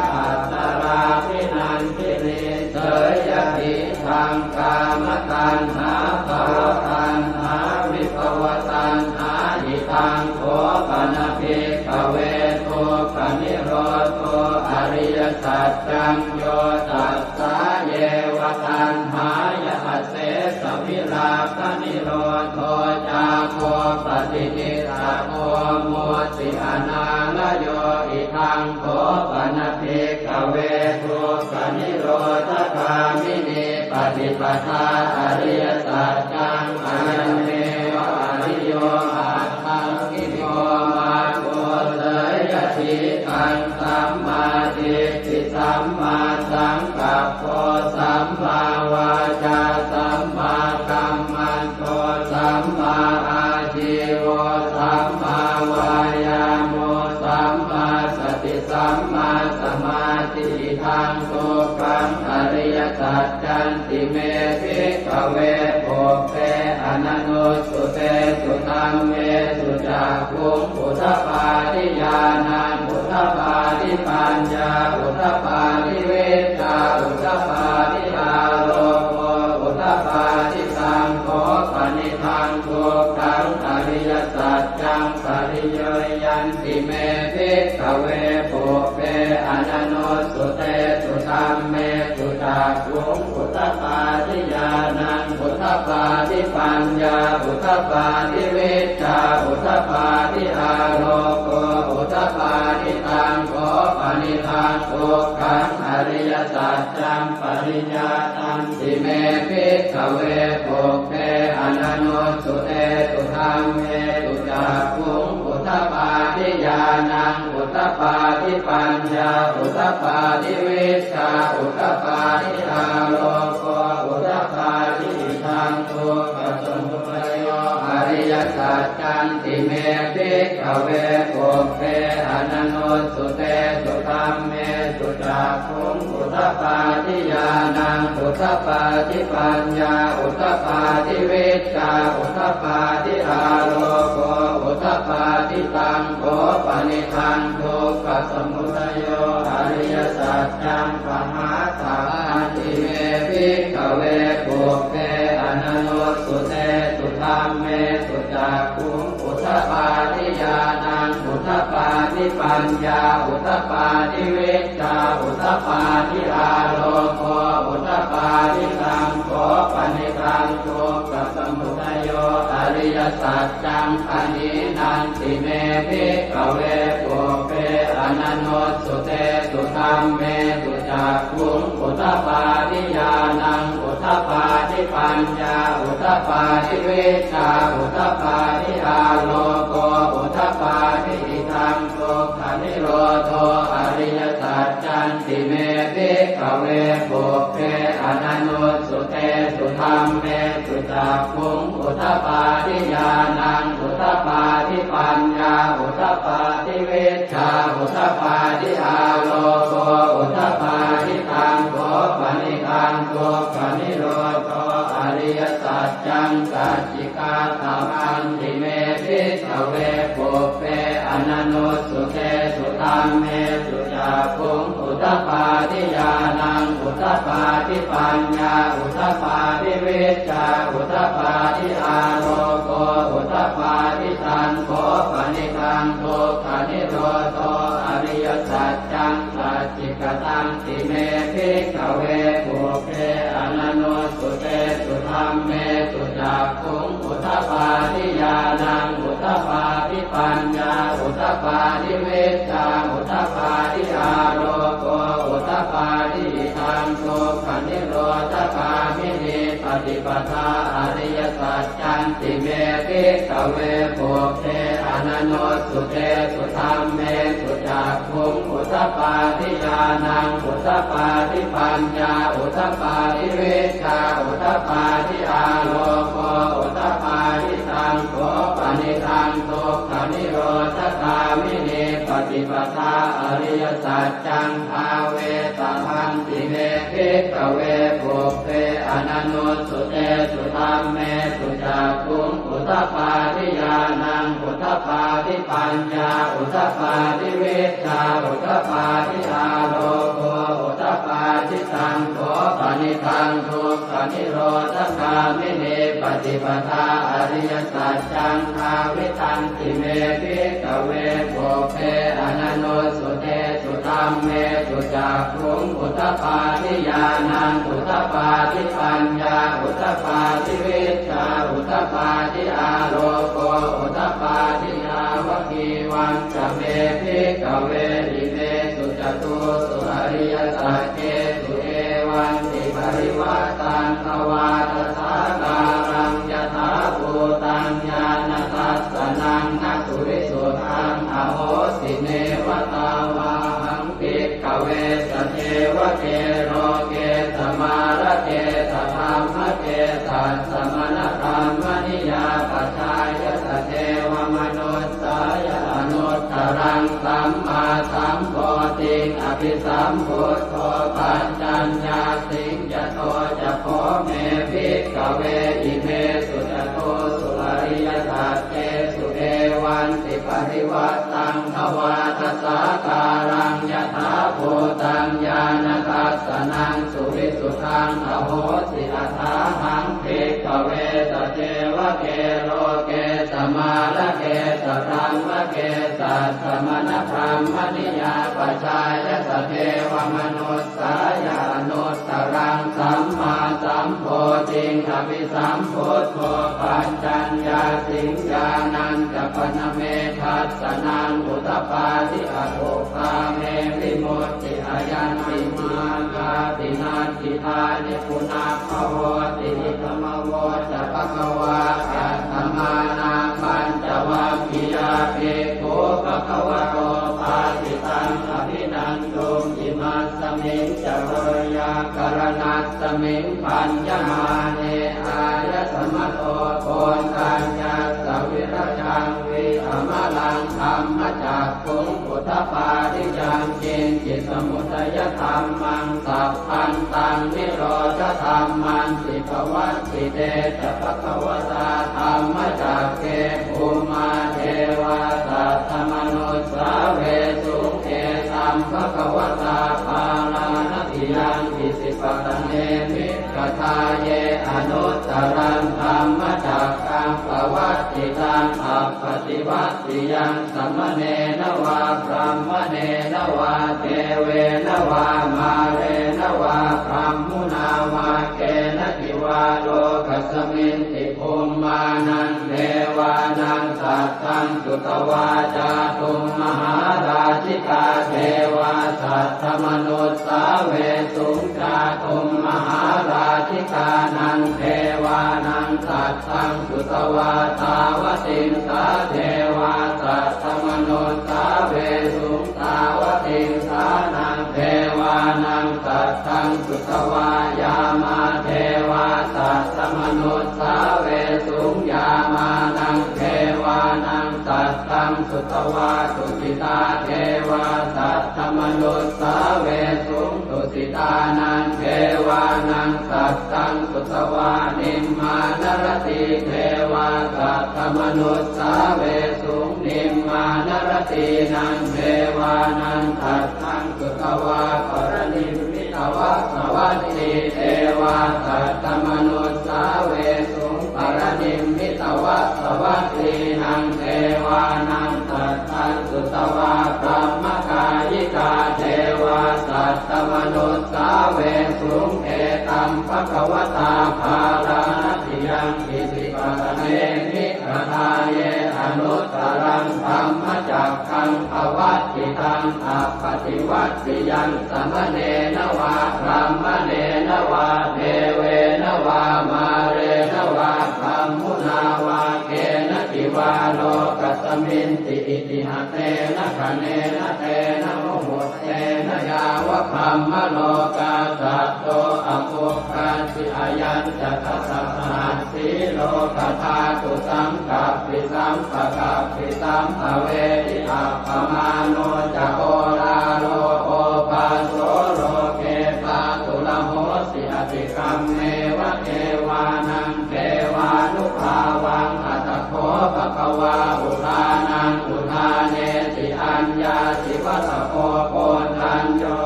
tatrābhinandinī seyyathī daṃ kāmataṇhā bhavataṇhā vibhavataṇhā. Idaṃ kho pana bhikkhave dukkhanirodho ariyasaccaṃ. Yo tassāyeva taṇhāya asesavirāganirodho cāgo paṭinissaggo mutti anālayo. Idaṃ kho pana bhikkhave dukkhanirodhagāminī paṭipadā ariyasaccaṃ. Ayameva ariyo aṭṭhaṅgiko maggo. Seyyathīdaṃ: sammādiṭṭhi sammāsaṅkappo sammāvācā sammākammanto sammāājīvo sammāvāyāmo sammāsati sammāsamādhi. Idaṃ dukkhaṃ ariyasaccanti me bhikkhave pubbe ananussutesu dhammesu cakkhuṃ udapādi ñāṇaṃ udapādi paññā udapādi vijjā udapādi āloko udapādi. Taṃ kho panidaṃ dukkhaṃ ariyasaccaṃ pariññeyyanti me bhikkhave pubbe ananussutesu dhammesu cakkhuṃ udapādi ñāṇaṃ udapādi paññā udapādi vijjā udapādi āloko udapādi. Taṃ kho panidaṃ dukkhaṃ ariyasaccaṃ pariññātanti me bhikkhave pubbe ananussutesu dhammesu cakkhuṃ udapādi ñāṇaṃ udapādi paññā udapādi vijjā udapādi āloko udapādi. Idaṃ dukkhasamudayo ariyasaccanti me bhikkhave pubbe ananussutesu dhammesu cakkhuṃ udapādi ñāṇaṃ udapādi paññā udapādi vijjā udapādi āloko udapādi. Taṃ kho panidaṃ dukkhasamudayo ariyasaccaṃ pahātabbanti me bhikkhave pubbe ananussutesu dhammesu cakkhuṃ udapādi ñāṇaṃ udapādi paññā udapādi vijjā udapādi āloko udapādi taṃ kho panidaṃ dukkhasamudayo ariyasaccaṃ pahīnanti me bhikkhave pubbe ananussutesu dhammesu cakkhuṃ udapādi ñāṇaṃ udapādi paññā udapādi vijjā udapādi āloko udapādi idaṃ dukkhanirodho ariyasaccanti me bhikkhave pubbe ananussutesu dhammesu cakkhuṃ udapādi ñāṇaṃ udapādi paññā udapādi vijjā udapādi āloko udapādi taṃ kho panidaṃ dukkhanirodho ariyasaccaṃ sacchikātamanti me bhikkhave pubbe ananussutesu dhammesu cakkhuṃ udapādi ñāṇaṃ udapādi paññā udapādi vijjā udapādi āloko udapādi taṃ kho panidaṃ dukkhanirodho ariyasaccaṃ sacchikatanti me bhikkhave pubbe ananussutesu dhammesu cakkhuṃ udapādi ñāṇaṃ udapādi paññā udapādi vijjā udapādi āloko udapādi idaṃ dukkhanirodhagāminī paṭipadā ariyasaccanti me bhikkhave pubbe ananussutesu dhammesu cakkhuṃ udapādi ñāṇaṃ udapādi paññā udapādi vijjā udapādi āloko udapādi taṃ kho panidaṃ dukkhanirodhagāminī paṭipadā ariyasaccaṃ bhāvetabbanti me bhikkhave pubbe ananussutesu dhammesu cakkhuṃ udapādi ñāṇaṃ udapādi paññā udapādi vijjā udapādi āloko udapādi taṃ kho panidaṃ dukkhanirodhagāminī paṭipadā ariyasaccaṃ bhāvitanti me bhikkhave pubbe ananussutesu dhammesu cakkhuṃ udapādi ñāṇaṃ udapādi paññā udapādi vijjā udapādi āloko udapādi yāvakīvañca me bhikkhave imesu catūsu ariyasaccesu evantiparivaṭṭaṃ dvādasākāraṃ yathābhūtaṃ ñāṇadassanaṃ na suvisuddhaṃ ahosi neva tāvāhaṃ bhikkhave sadevake loke samārake sadhammake sassamaṇabrāhmaṇiyā pajāya sadevamanussāya anuttaraṃ sammāsambodhiṃ abhisambuddho paccaññāsiṃ. Yato ca kho me bhikkhave imesu catūsu ariyasaccesu evantiparivaṭṭaṃ dvādasākāraṃ yathābhūtaṃ ñāṇadassanaṃ suvisuddhaṃ ahosi athāhaṃ bhikkhave sadevake loke samārake sabrahmake sassamaṇabrāhmaṇiyā pajāya sadevamanussāya anuttaraṃ sammāsambodhiṃ abhisambuddho paccaññāsiṃ. Ñāṇañca pana me dassanaṃ udapādi akuppā me vimutti ayaṃ nibbānāti natthi dāni punabbhavoti. Idamavoca bhagavā. Attamanā pañcavaggiyā bhikkhū bhagavato bhāsitaṃ abhinanduṃ. Imasmiñca veyyākaraṇasmiṃ bhaññamāne āyasmato koṇḍaññassa virajaṃ vītamalaṃ dhammacakkhuṃ udapādi yaṅkiñci samudayadhammaṃ sabbantaṃ nirodhadhammanti. Pavattite ca bhagavatā dhammacakke bhummā devā saddamanussāvesuṃ: Etaṃ bhagavatā Bārāṇasiyaṃ Isipatane Migadāye anuttaraṃ dhammacakkaṃ pavattitaṃ taṃ appaṭivattiyaṃ samaṇena vā brāhmaṇena vā devena vā mārena vā brahmunā vā kenaci vā lokasminti bhummānaṃ devānaṃ saddaṃ sutvā cātummahārājikā devā saddamanussāvesuṃ. Cātummahārājikānaṃ devānaṃ saddaṃ sutvā tāvatiṃsā devā saddamanussāvesuṃ. Tāvatiṃsānaṃ devānaṃ saddaṃ sutvā yāmā devā saddamanussāvesuṃ. Yāmānaṃ devānaṃ saddaṃ sutvā tusitā devā saddamanussāvesuṃ. Tusitānaṃ devānaṃ saddaṃ sutvā nimmānaratī devā saddamanussāvesuṃ. Nimmānaratīnaṃ devānaṃ saddaṃ sutvā paranimmitavasavatī devā saddamanussāvesuṃ. Paranimmitavasavattīnaṃ devānaṃ saddaṃ sutvā brahmakāyikā devā saddamanussāvesuṃ. Etaṃ bhagavatā bārāṇasiyaṃ isipatane migadāye anuttaraṃ dhammacakkaṃ pavattitaṃ appaṭivattiyaṃ samaṇena vā brāhmaṇena vā devena vā mārena vā brahmunā vā kenaci vā lokasminti. Itiha tena khaṇena tena muhuttena yāva brahmalokā saddo abbhuggacchi. Ayañca dasasahassī lokadhātu saṅkappi sampakappi sampavedhi. Appamāṇo ca oḷāro obhāso loke pāturahosi atikkhammeva devānaṃ devānubhāvaṃ. Atha kho bhagavā udānaṃ udānesi: Aññāsi vata bho Koṇḍañño,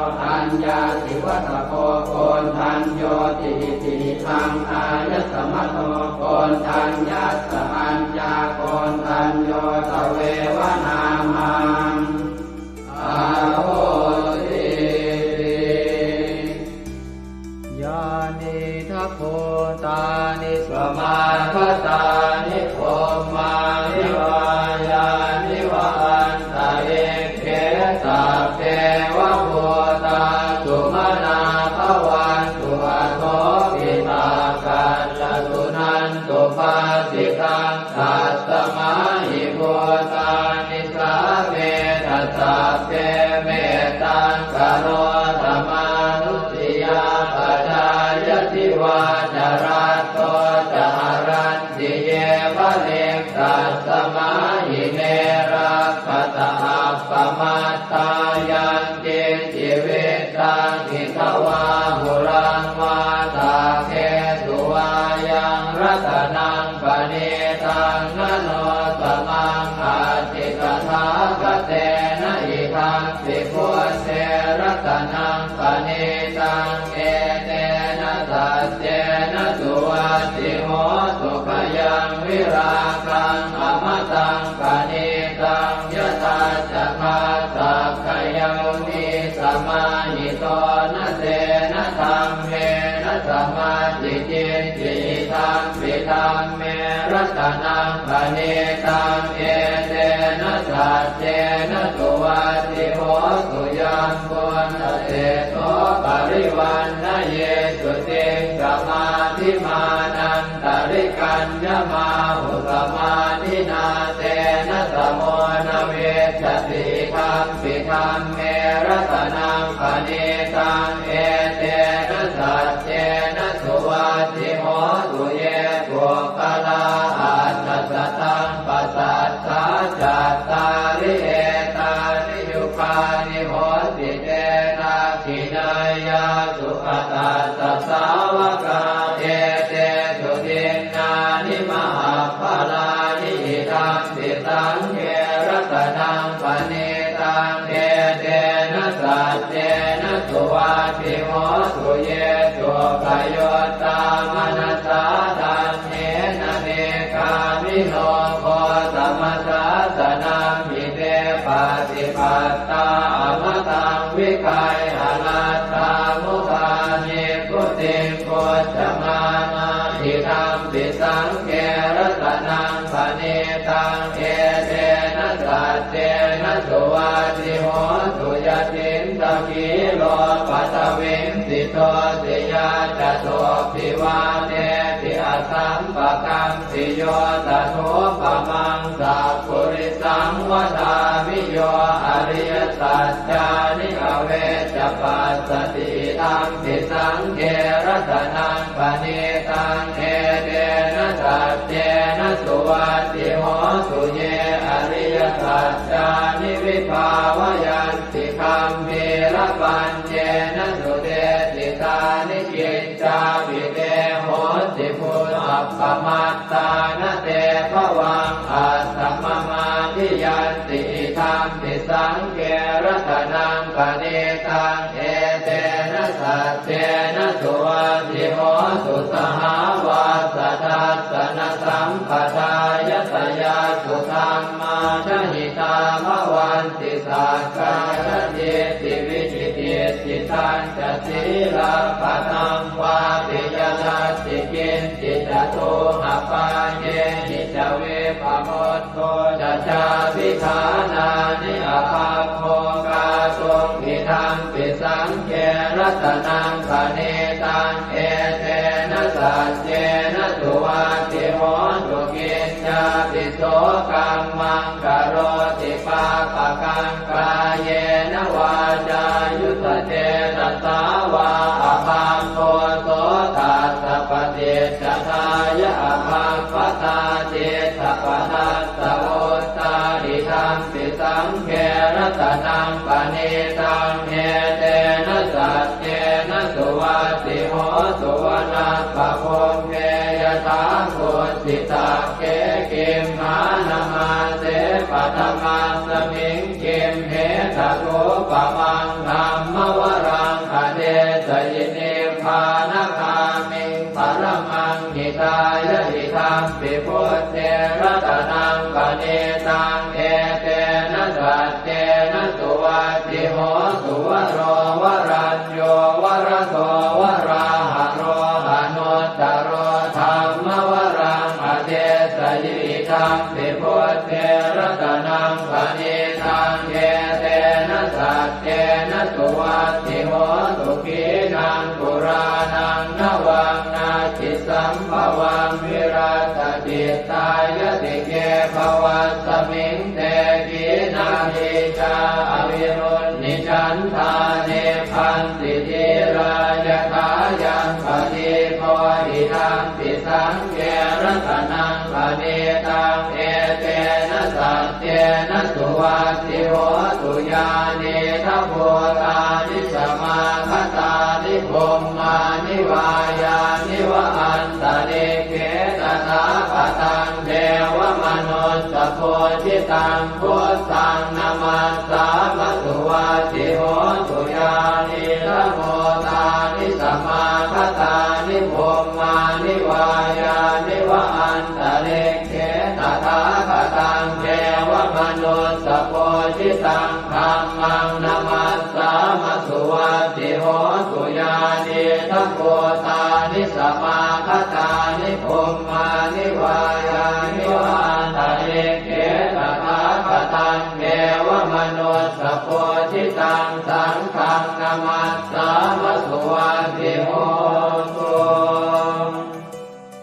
aññāsi vata bho Koṇḍaññoti. Itihidaṃ āyasmato Koṇḍaññassa aññākoṇḍañño tveva nāmaṃ ahosīti. Yānīdha bhūtāni samāgatāni bhummāni vā yāni va antalikkhe, sabbeva bhūtā sumanā bhavantu, athopi sakkacca suṇantu bhāsitaṃ. Tasmā hi bhūtā nisāmetha sabbe, mettaṃ karotha mānusiyā pajāya, divā ca ratto ca haranti ye baliṃ, tasmā hi ne rakkhatha appamattā. Yaṃ kiñci vittaṃ idha vā huraṃ vā, saggesu vā yaṃ ratanaṃ paṇītaṃ, na no samaṃ atthi tathāgatena, idampi buddhe ratanaṃ paṇītaṃ, etena saccena suvatthi hotu. Khayaṃ virāgaṃ amataṃ paṇītaṃ, yadajjhagā sakyamunī samāhito, na tena dhammena samatthi kiñci, idampi dhamme ratanaṃ paṇītaṃ, etena saccena suvatthi hotu. Yambuddhaseṭṭho parivaṇṇayī suciṃ, samādhimānan tarikaññamāhu, samādhinā tena samo na vijjati, idampi dhamme ratanaṃ paṇītaṃ, etena saccena suvatthi hotu. Ye puggalā aṭṭha sataṃ pasatthā, cattāri etāni yugāni honti, te dakkhiṇeyyā sugatassa sāvakā, etesu dinnāni mahapphalāni, idampi saṅghe ratanaṃ paṇītaṃ, etena saccena suvatthi hotu. Ye suppayuttā manasā daḷhena, nikkāmino Aladdhā mudhā nibbutiṃ bhuñjamānā idampi saṅghe ratanaṃ paṇītaṃ etena saccena suvatthi hotu. Yathīndakhīlo paṭhaviṃ sito siyā catubbhi vātebhi asampakampiyo tathūpamaṃ sappurisaṃ vadāmi yo ariyasaccāni avecca passati idampi saṅghe ratanaṃ paṇītaṃ etena saccena suvatthi hotu. Ye ariyasaccāni vibhāvayanti gambhīrapaññena sudesitāni ciñcāpi te honti bhūtappamattāna te bhavaṃ atthamamadhiyanti idampi saṅghe ratanaṃ paṇītaṃ etena saccena suvatthi hotu. Sahāvassa dassanasampadāya tayassu dhammā jahitā bhavanti sakkāyadiṭṭhi vicikicchitañca sīlabbataṃ vāpi yadatthi kiñci catūhapāyehi ca vippamu tto ca cābhiṭhānāni abhabbo kātuṃ idampi saṅghe ratanaṃ paṇītaṃ etena saccena suvatthi hotu. Kiñcāpi so kammaṃ karoti pāpakaṃ kāyena vācāyuda cetasā vā abhabbo so tassa paṭicchadāya abhabbatā diṭṭhapadassa vuttā idampi saṅghe ratanaṃ paṇītaṃ etena saccena suvatthi hotu. Vanappagumbe yathā kussitakkhē gimhānamāse paṭhamasmiṃ gimhe tathūpamaṃ dhammavaraṃ adesayi nibbānagāmiṃ paramaṃ hitāya idampi buddhe ratanaṃ paṇītaṃ etena saccena suvatthi hotu. Varo varañño varado varāharo anuttaro dhammavaraṃ adesayi idampi buddhe ratanaṃ paṇītaṃ etena saccena suvatthi hotu. Khīṇaṃ purāṇaṃ navaṃ natthi sambhavaṃ virattacittāyatike bhavasmiṃ te khīṇabījā avirūḷhichandā nibbanti dhīrā yathāyaṃ padīpo idampi saṅghe ratanaṃ paṇītaṃ etena saccena suvatthi hotu. Yānīdha bhūtāni samāgatāni bhummāni vā yāniva antalikkhe tathāgataṃ devamanussapūjitaṃ buddhaṃ namassāma suvatthi hotu. Yānīdha bhūtāni samāgatāni bhummāni vā yāniva antalikkhe tathāgataṃ devamanussapūjitaṃ dhammaṃ namassāma suvatthi hotu. Yānīdha bhūtāni samāgatāni bhummāni vā yāniva antalikkhe tathāgataṃ devamanussapūjitaṃ saṅghaṃ namassāma suvatthi hotu.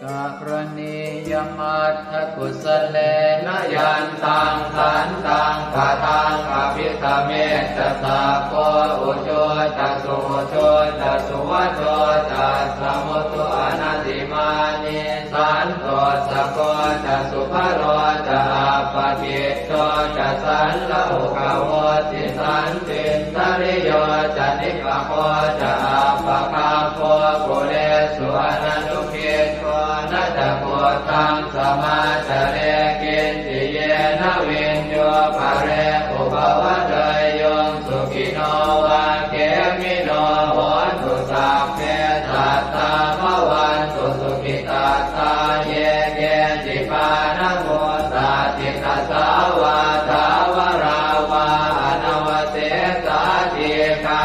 Karaṇīyamatthakusalena yantaṃ santaṃ padaṃ abhisamecca sakko ujū ca suhujū ca suvaco cassa mudu anatimānī santussako ca subharo ca appakicco ca sallahukavutti santindriyo ca nipako ca appagabbho kulesu ananu giddho. Na ca khuddaṃ samācare kiñci yena viññū pare upavadeyyuṃ. Sukhino vā khemino hontu sabbe sattā bhavantu sukhitattā. Ye keci pāṇabhūtatthi tasā vā thāvarā vā anavasesā dīghā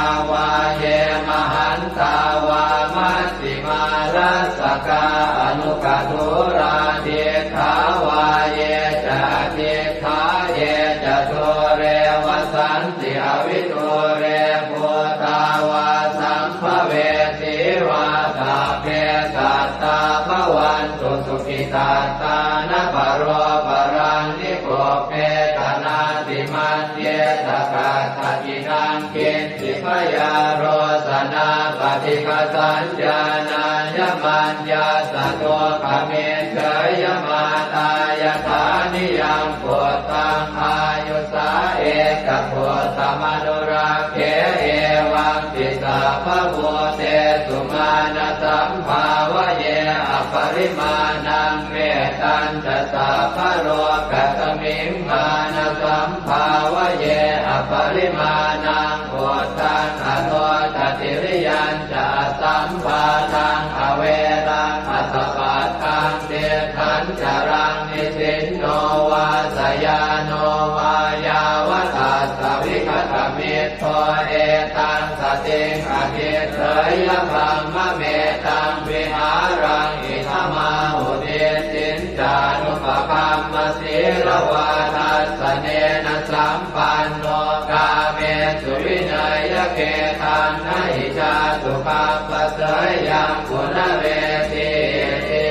dūre bhūtā vā sambhavesī vā, sabbe sattā bhavantu sukhitattā. Na paro paraṃ nikubbetha, nātimaññetha katthaci naṃ kiñ ci. Byārosanā paṭighasaññā, nāññamaññassa dukkhamiccheyya. Mātā yathā niyaṃ puttaṃ, āyusā ekaputtamanurakkhe, evampi sabbabhūtesu, mānasambhāvaye aparimāṇaṃ. Mettañca sabbalokasmiṃ, mānasambhāvaye aparimāṇaṃ, uddhaṃ adho ca tiriyañca, asambādhaṃ averaṃ asapattaṃ. Tiṭṭhañcaraṃ nisinno vā, sayāno vā yāvatassa vigatamiddho, etaṃ satiṃ adhiṭṭheyya, brahmametaṃ vihāraṃ idhamāhu. Diṭṭhiñcānupagamma sīlavā dassanena sampanno, kāmesu vineyya gedhaṃ, na hi jātu gabbhaseyyaṃ punaretīti.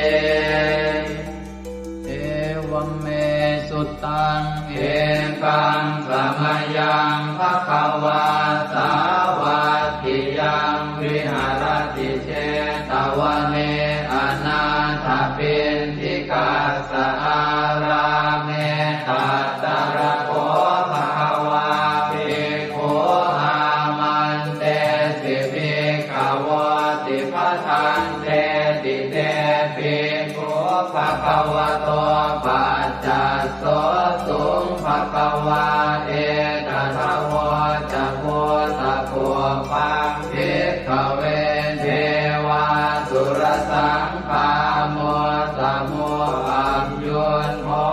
Evaṃ me sutaṃ. Ekaṃ samayaṃ bhagavā sāvatthiyaṃ viharati jetavane anāthapiṇḍikassa ārāme. Tatra kho bhagavā bhikkhū āmantesi bhikkhavoti. Bhadanteti te bhikkhū bhagavato paccassosuṃ. Bhagavā etadavoca. Bhūtapubbaṃ bhikkhave devāsurasaṅgāmo, samo sambuddho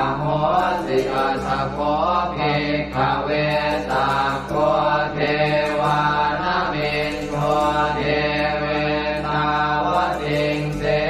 ahosi. Atha kho bhikkhave sakko devānamindo devetāvatiṃse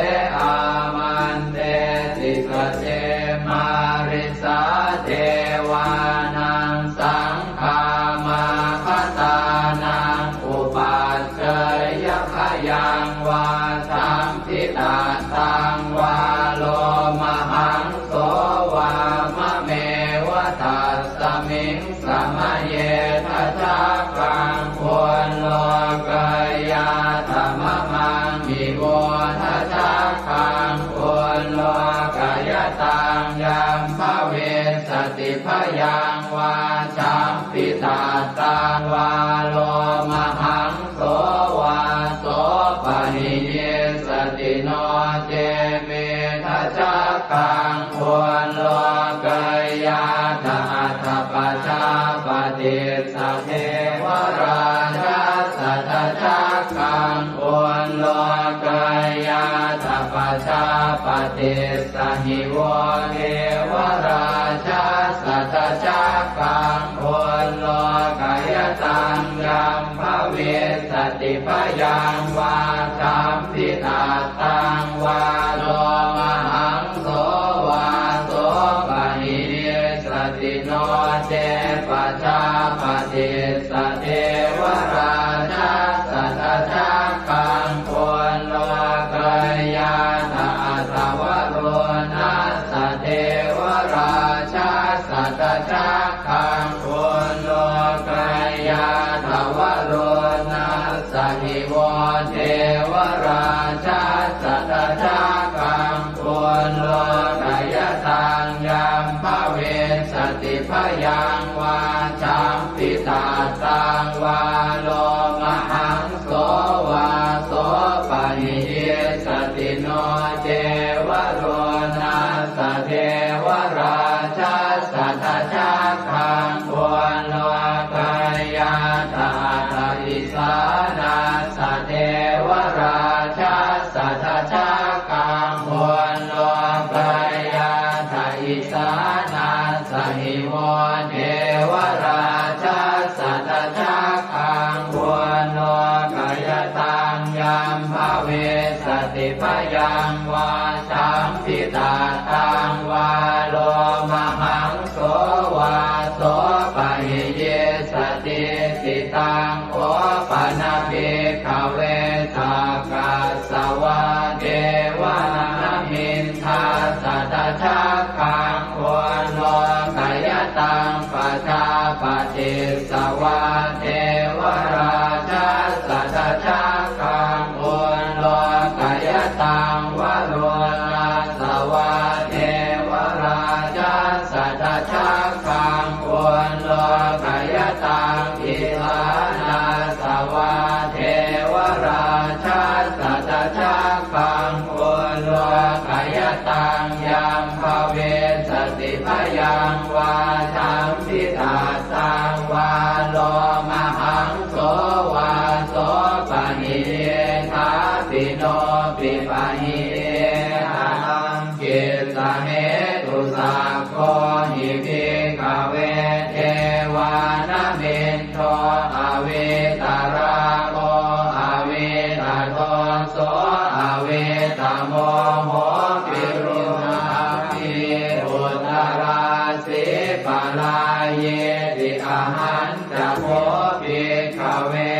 āmantesi. Sace mārisā devānaṃ saṅgāmā bhadānaṃ upajjheyya, bhayaṃ vā samphitattaṃ vā lomahaṃso vā mameva tasmiṃ samaye. Dhajaggaṃ ullokayātha mamaṃ ivo, dhajaggaṃ ullokayataṃ yaṃ bhavissati bhayaṃ vā samphitattaṃ vā lomahaṃso vā sopahiyissati. No ce me dhajaggaṃ ullokayātha, atha pajāpatissa devarājassa dhajaggaṃ ullokayātha, pajāpatissa hi vo devarājassa dhajaggaṃ ullokayataṃ yaṃ bhavissati bhayaṃ vā samphitattaṃ vā lomahaṃso vā sopahiyissati. No ce pajāpatissa devarājassa dhajaggaṃ ullokayātha, atha varuṇassa devarājassa dhajaggaṃ ullokayātha, varuṇassa hi vo devarājassa dhajaggaṃ ullokayataṃ yaṃ bhavissati bhayaṃ vā samphitattaṃ vā lomahaṃso vā sopahiyissati. No ce varuṇassa devarājassa dhajaggaṃ ullokayātha, atha isāṇassa devarājassa dhajaggaṃ ullokayātha, isāṇassa hi vo devarājassa dhajaggaṃ ullokayataṃ yaṃ bhavissati bhayaṃ vā samphitattaṃ vā lomahaṃso vā sopahiyissati. Jambitattaṃ vā lomahaṃso vā sopahi iddhāpi nopi pahi iddha taṃ kissa hetu. Sakko hi bhikkhave devānamin do avītarāgo avītadoso avītamoho virūḷhapī uttarāsī parāyīti. Ahañca kho bhikkhave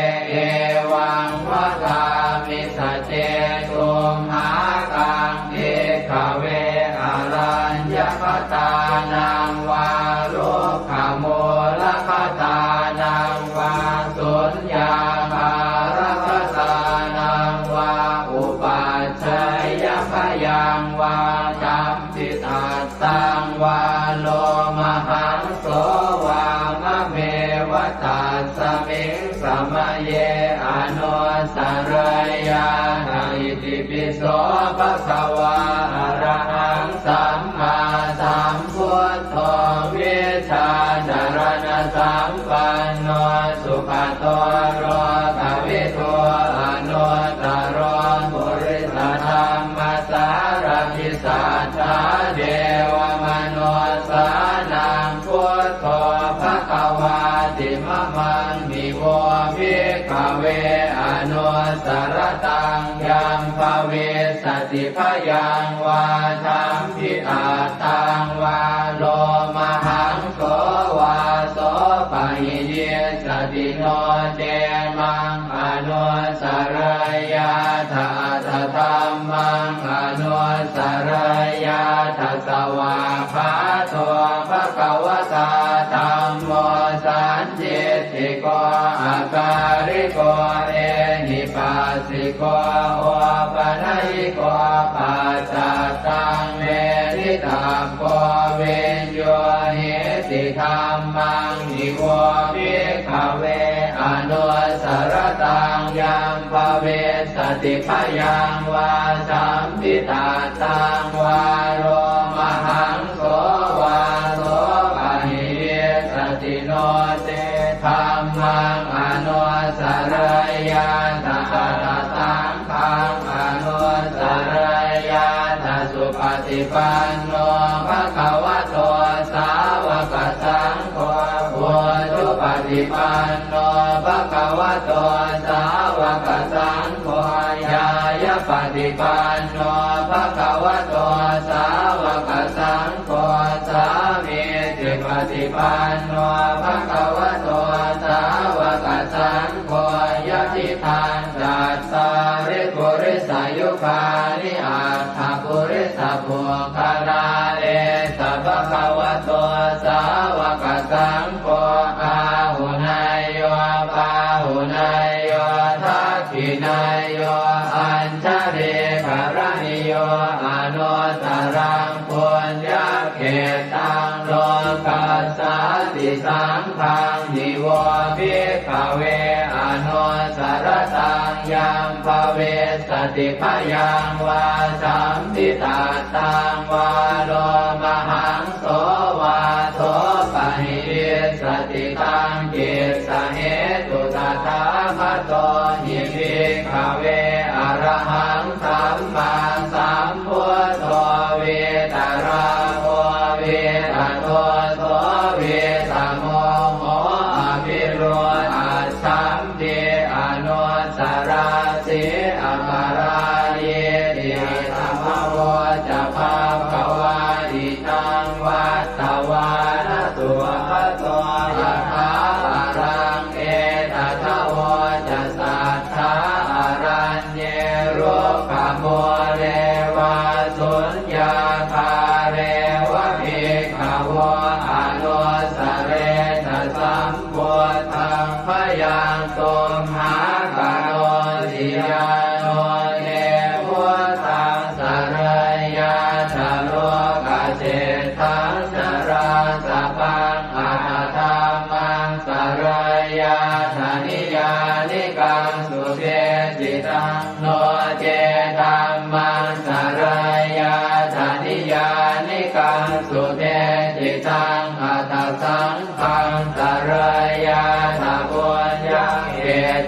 evaṃ vadāmi saccesumhākaṃ bhikkhave araññagatānaṃ vā rukkhamūlagatānaṃ vā suññāgāragatānaṃ vā upajjeyya bhayaṃ vā jambitattaṃ vā lomahaṃso vā mameva tasmiṃ samaye anussarayyātha. Itipi so bhagavā arahaṃ sammāsambuddho vijjācaraṇasampanno sugato lokavidū anuttaro purisadammasārathi satthā devamanussānaṃ buddho bhagavāti. Mamaṃ hi vo bhikkhave anussarattaṃ yaṃ bhavissati bhayaṃ vā jambitattaṃ vā lomahaṃso vā sopahi issati no ce maṃ anussarayyātha atha dhammaṃ anussarayyātha. Svākkhāto bhagavatā dhammo sandiṭṭhiko akāliko ehipassiko opanayiko paccattaṃ veditabbo viññūhīti. Dhammaṃ hi vo bhikkhave anussarattaṃ yaṃ bhavissati bhayaṃ vā jambitattaṃ vā lomahaṃso vā sopahi issati no ce dhammaṃ anussarayyātha atha saṅghaṃ anussarayyātha. Supaṭipanno bhagavato sāvakasaṅgho ujupaṭipanno bhagavato sāvakasaṅgho ñāyapaṭipanno bhagavato sāvakasaṅgho sāmīcipaṭipanno bhagavato sāvakasaṅgho yadidaṃ cattāri purisayugāni aṭṭha purisapuggalā esa bhagavato sāvakasaṅgho āhuneyyo pāhuneyyo dakkhiṇeyyo añjalikaraṇīyo anuttaraṃ puññakkhettaṃ lokassāti. Saṅghaṃ hi vo bhikkhave anussarattaṃ yaṃ bhavissati bhayaṃ vā jambitattaṃ vā lomahaṃso vā sopahi issati taṃ kissa hetu. Tathāgato hi bhikkhave arahaṃ sammāsambuddho vītarāgo vītadoso vītamoho avirūḷhaccham pi anusarāsi aparājīti. Idamavoca bhagavā idaṃ vattavāna sugato yathā araṃ etadavoca satthā araññe rukkhamūle vā suññāgāre va bhikkhavo anussarena sam buddhaṃ bhayaṃ tumhākarosi. Yāno te buddhaṃ sarayyātha lokaseṭṭhaṃ narāsabhaṃ atha dhammaṃ sarayyātha niyyānikaṃ sudesitaṃ no ce dhammaṃ sarayyātha niyyānikaṃ sudesitaṃ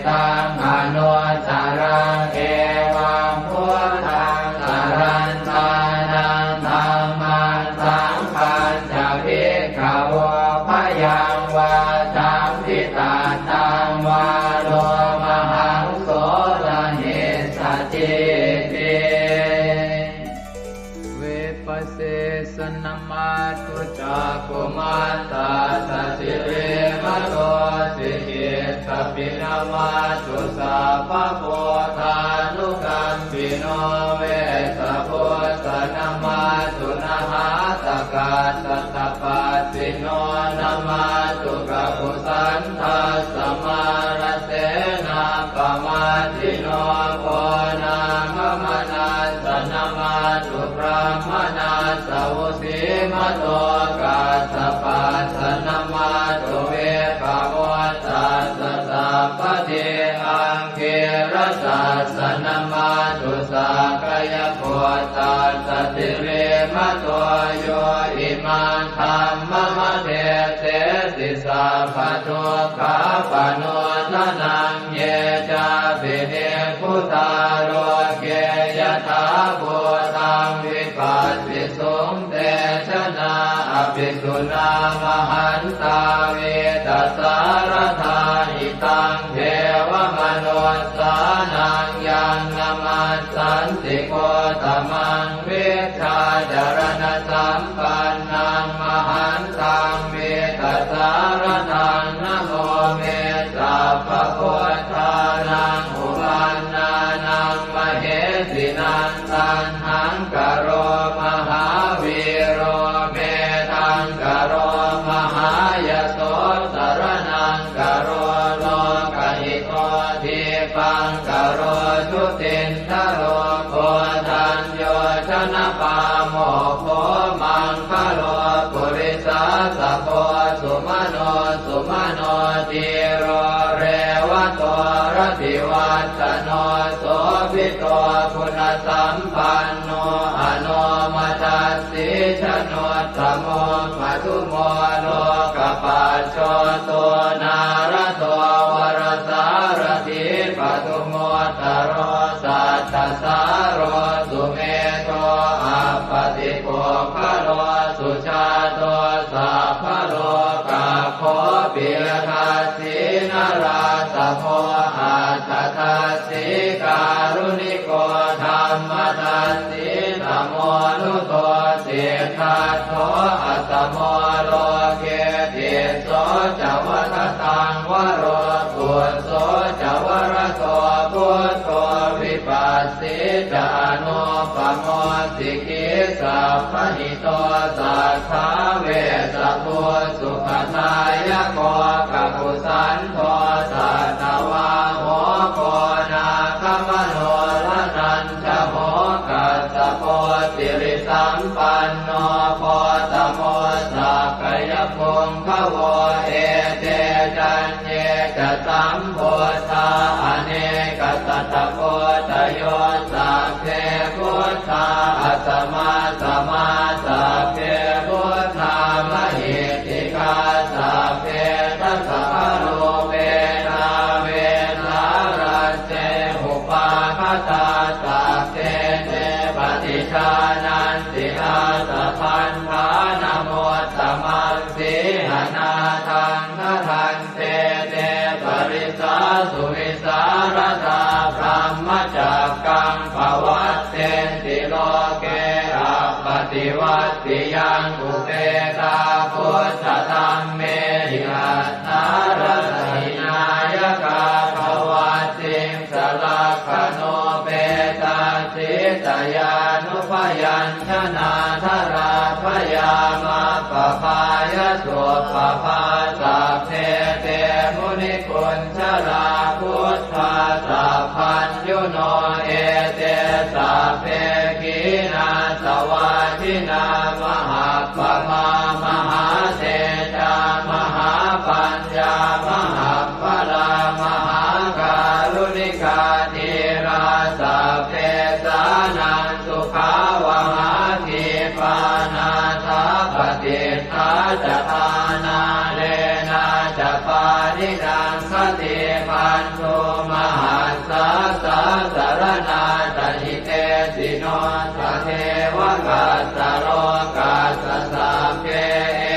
taṃ anuttaraṃ. Evaṃ buddhaṃ sarantānaṃ dhammaṃ saṅghañca bhikkhavo bhayaṃ vā champi tattaṃ vā lomahaṃso na hessatīti. Vipasīsa namatthu cakkhumantassa sirīmato, sikhīttapi namatthu sabbabuddhānukampino, Vessabhussa namatthu nhātakassa tapassino, namatthu kakusandhassa mārasenappamaddino, Konāgamanassa namatthu brāhmaṇassa vusīmato, Kassapassa namatthu vippamuttassa sabbadhi, Aṅgīrasassa namatthu sakyaputtassa sirīmato, yo imaṃ dhammamadesesi sabbadukkhāpanūdanaṃ. Ye cāpi nibbutā loke yathābhūtaṃ vipassisuṃ, te janā apisuṇā mahantā vītasāradā. Idaṃ devamanussānaṃ yaṃ namassanti gotamaṃ, vijjācaraṇasampannaṃ mahantaṃ vītasāradaṃ. Namo me sabbabuddhānaṃ uppannānaṃ mahesinaṃ, Taṇhaṅkaro mahāvīro Medhaṅkaro mahāyaso, Saraṇaṅkaro lokahito, Dīpaṅkaro jutindharo, Koṇḍañño janapāmokkho, Maṅgalo purisāsabho, Sumano sumano dhīro, Revato rativaḍḍhano, Sobhito guṇasampanno, Anomadassī januttamo, Madhumo lokapajjoto, Nārado varasārathī, Padumu ttaro sattasāro, Sumedho appaṭipuggalo, Sujāto sabbalokaggo, Piyadassī narāsabho, Atthadassī kāruṇiko, Dhammadassī tamonudo, Siddhattho asamo loke, Tisso ca vadataṃ varo, Phusso ca varado buddho, Vipassī ca anuppamo, Sikhī sabbahito satthā, Vessabhū sukhadāyako, Kakusandho satthavāho, Koṇāgamano raṇañ jaho, Kassapo sirisampanno, Gotamo sakyapuṅgavo. Ete caññe ca sambuddhā, anekasatakoṭayo, Sabbe buddhā asamassamā, Sabbe buddhā mahiddhikā, Sabbe dasabalūpetā, Vesālā te upāgatā, Sabbe te paṭijānanti, Ātabandhanamuttamaṃ. Sīhanāthaṃ gaṇhanti, Te parisā suvisāradā, Brahmacakkaṃ pavattenti loke, Appativattiyaṃ upetā, Buddhadhammehi attarata hinayakā, Dvattiṃsalakkhaṇūpetā, Sītayānubyañjanādharā, Bhayā maggapāya suppabhā. Sabbe te munikuñjalā, Buddhā sabbaññuno, Ete sabbe khīṇāsavā, Jinā mahappamā, Mahātejā mahāpaññā, Mahappalā mahākāruṇikā, Dhīrā sabbesānaṃ sukhāvahā, Khipā nāthapaṭiṭṭhā ca, Āṇānenā ca pāṇinaṃ, Te bandhū mahassāsā saraṇā ca hitesino, sadevakassa lokassa sabbe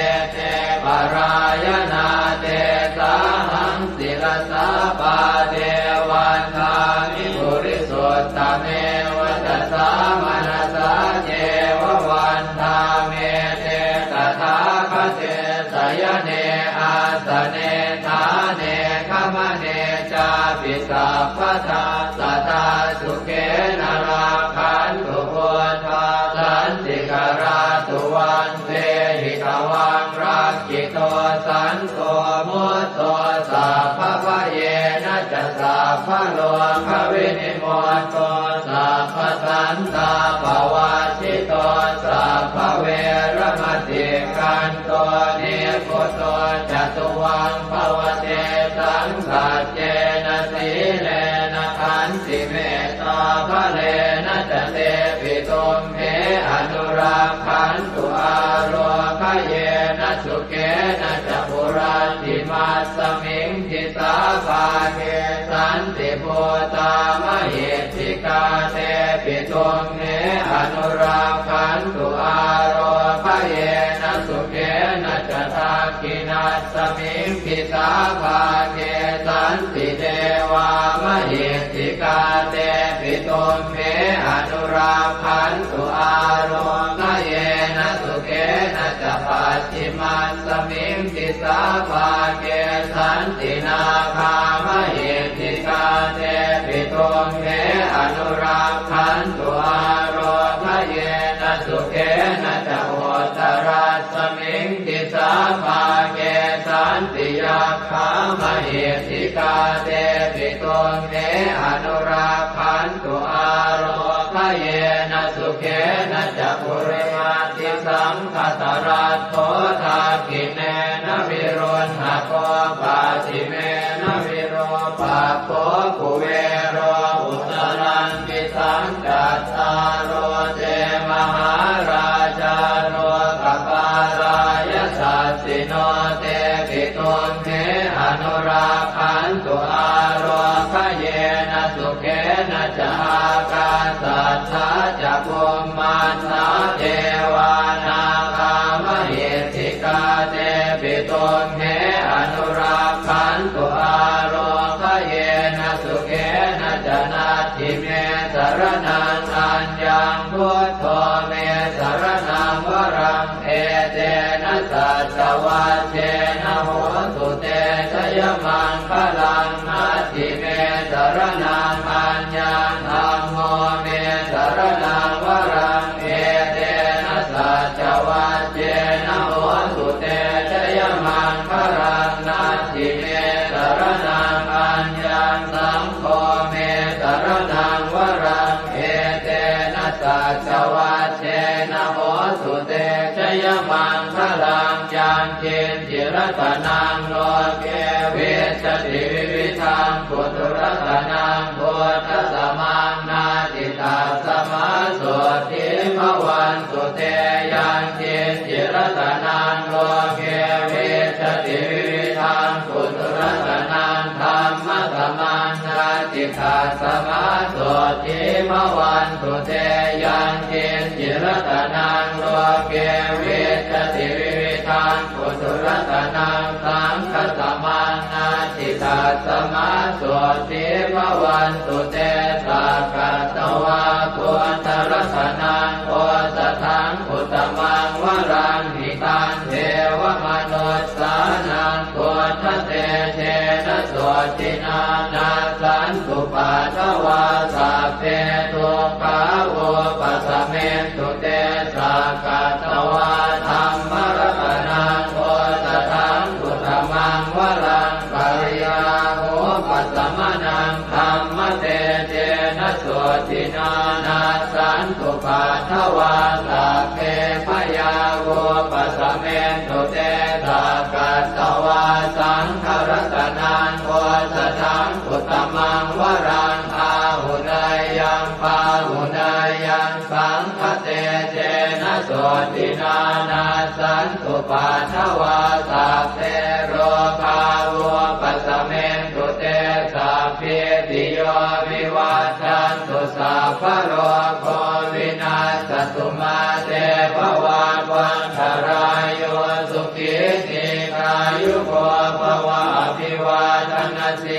ete parāyanā, tesāhaṃ sirasā pāde vandāmi purisottame. Vacasā manasā ceva vandāmete tathāgate, sayane āsane ṭhāne gamane cāpi sabbadā, sadā sukhena rakkhantu buddhā santikarā. Tuvaṃ vehi tvaṃ rakkhito santo mutto, sabbabhayena ca sabbarogavinimutto, sabbasantāpavajjito, sabbaveramatikkanto nibbuto ca tuvaṃ bhavatesaṃ. Saccena sīlena khantimettābalena ca tepi tumhe anurakkhantu, ārogyena sukhena ca puratthimasmiṃ disābhāge santibhūtā mahiddhikā, tepi tumhe anurakkhantu, ārogyena sukhena ca dakkhiṇasmiṃ disābhāge santidevā mahiddhikā, tepi tumhe anurakkhantu, ārogyena sukhena ca pacchimasmiṃ disābhāge santi nāgā mahiddhikā, tepi tumhe anurakkhantu, ārogyena sukhena ca uttarasmiṃ disābhāge santi yakkhā mahiddhikā, tepi tumhe anurakkhantu, ārogyena sukhena ca purimaṃ disaṅkhasarattho dakkhiṇena viruḷhako pacchimena virūpakkho kuvero uttaraṃ disaṃ. Cattāro te mahārājā lokapālā yasassino, tepi tumhe anurakkhantu, ārogyena sukhena ca. Ākāsaṭṭhā ca bhummaṭṭhā devā nāgā mahiddhikā, tepi tumhe anurakkhantu, ārogyena sukhena ca. Natthi me saraṇaṃ aññaṃ, buddho me saraṇaṃ varaṃ, etena saccavajjena hotu te jayamaṅgalaṃ. Natthi me saraṇaṃ aññaṃ, dhammo me saraṇaṃ varaṃ, etena saccavajjena hotu te jayamaṅgalaṃ. Natthi me saraṇaṃ aññaṃ, saṅgho me saraṇaṃ varaṃ, etena saccavajjena hotu te jayamaṅgalaṃ. Yaṅkiñci ratanaṃ loke vijjati vividhaṃ puthu, ratanaṃ buddhasamaṃ natthi, tasmā sotthī bhavantu te. Yaṅkiñci ratanaṃ loke vijjati vividhaṃ puthu, ratanaṃ dhammasamaṃ natthi, tasmā sotthī bhavantu te. Yaṅkiñci ratanaṃ loke vijjati vividhaṃ puthu, ratanaṃ saṅghasamaṃ natthi, tasmā sotthī bhavantu te. Sakkatvā buddharatanaṃ osathaṃ uttamaṃ varaṃ, hitaṃ devamanussānaṃ buddhatejena sotthinā, nassantupaddavā sabbe dukkhā vūpasamentu te. Sakkatvā dhammaratanaṃ osathaṃ uttamaṃ varaṃ, bhayāvūpasamanaṃ dhammatejena sotthinā, nassantupaddavā sabbe bhayā vūpasamentu te. Sakkatvā saṅgharatanaṃ osathaṃ uttamaṃ varaṃ, āhuneyyaṃ pāhuneyyaṃ saṅghatejena sotthinā, nassantupaddavā sabbe rogā vūpasamentu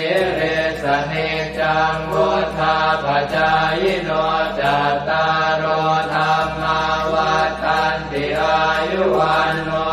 sīlissa niccaṃ vuḍḍhāpacāyino, cattāro dhammā vaḍḍhanti: āyu vaṇṇo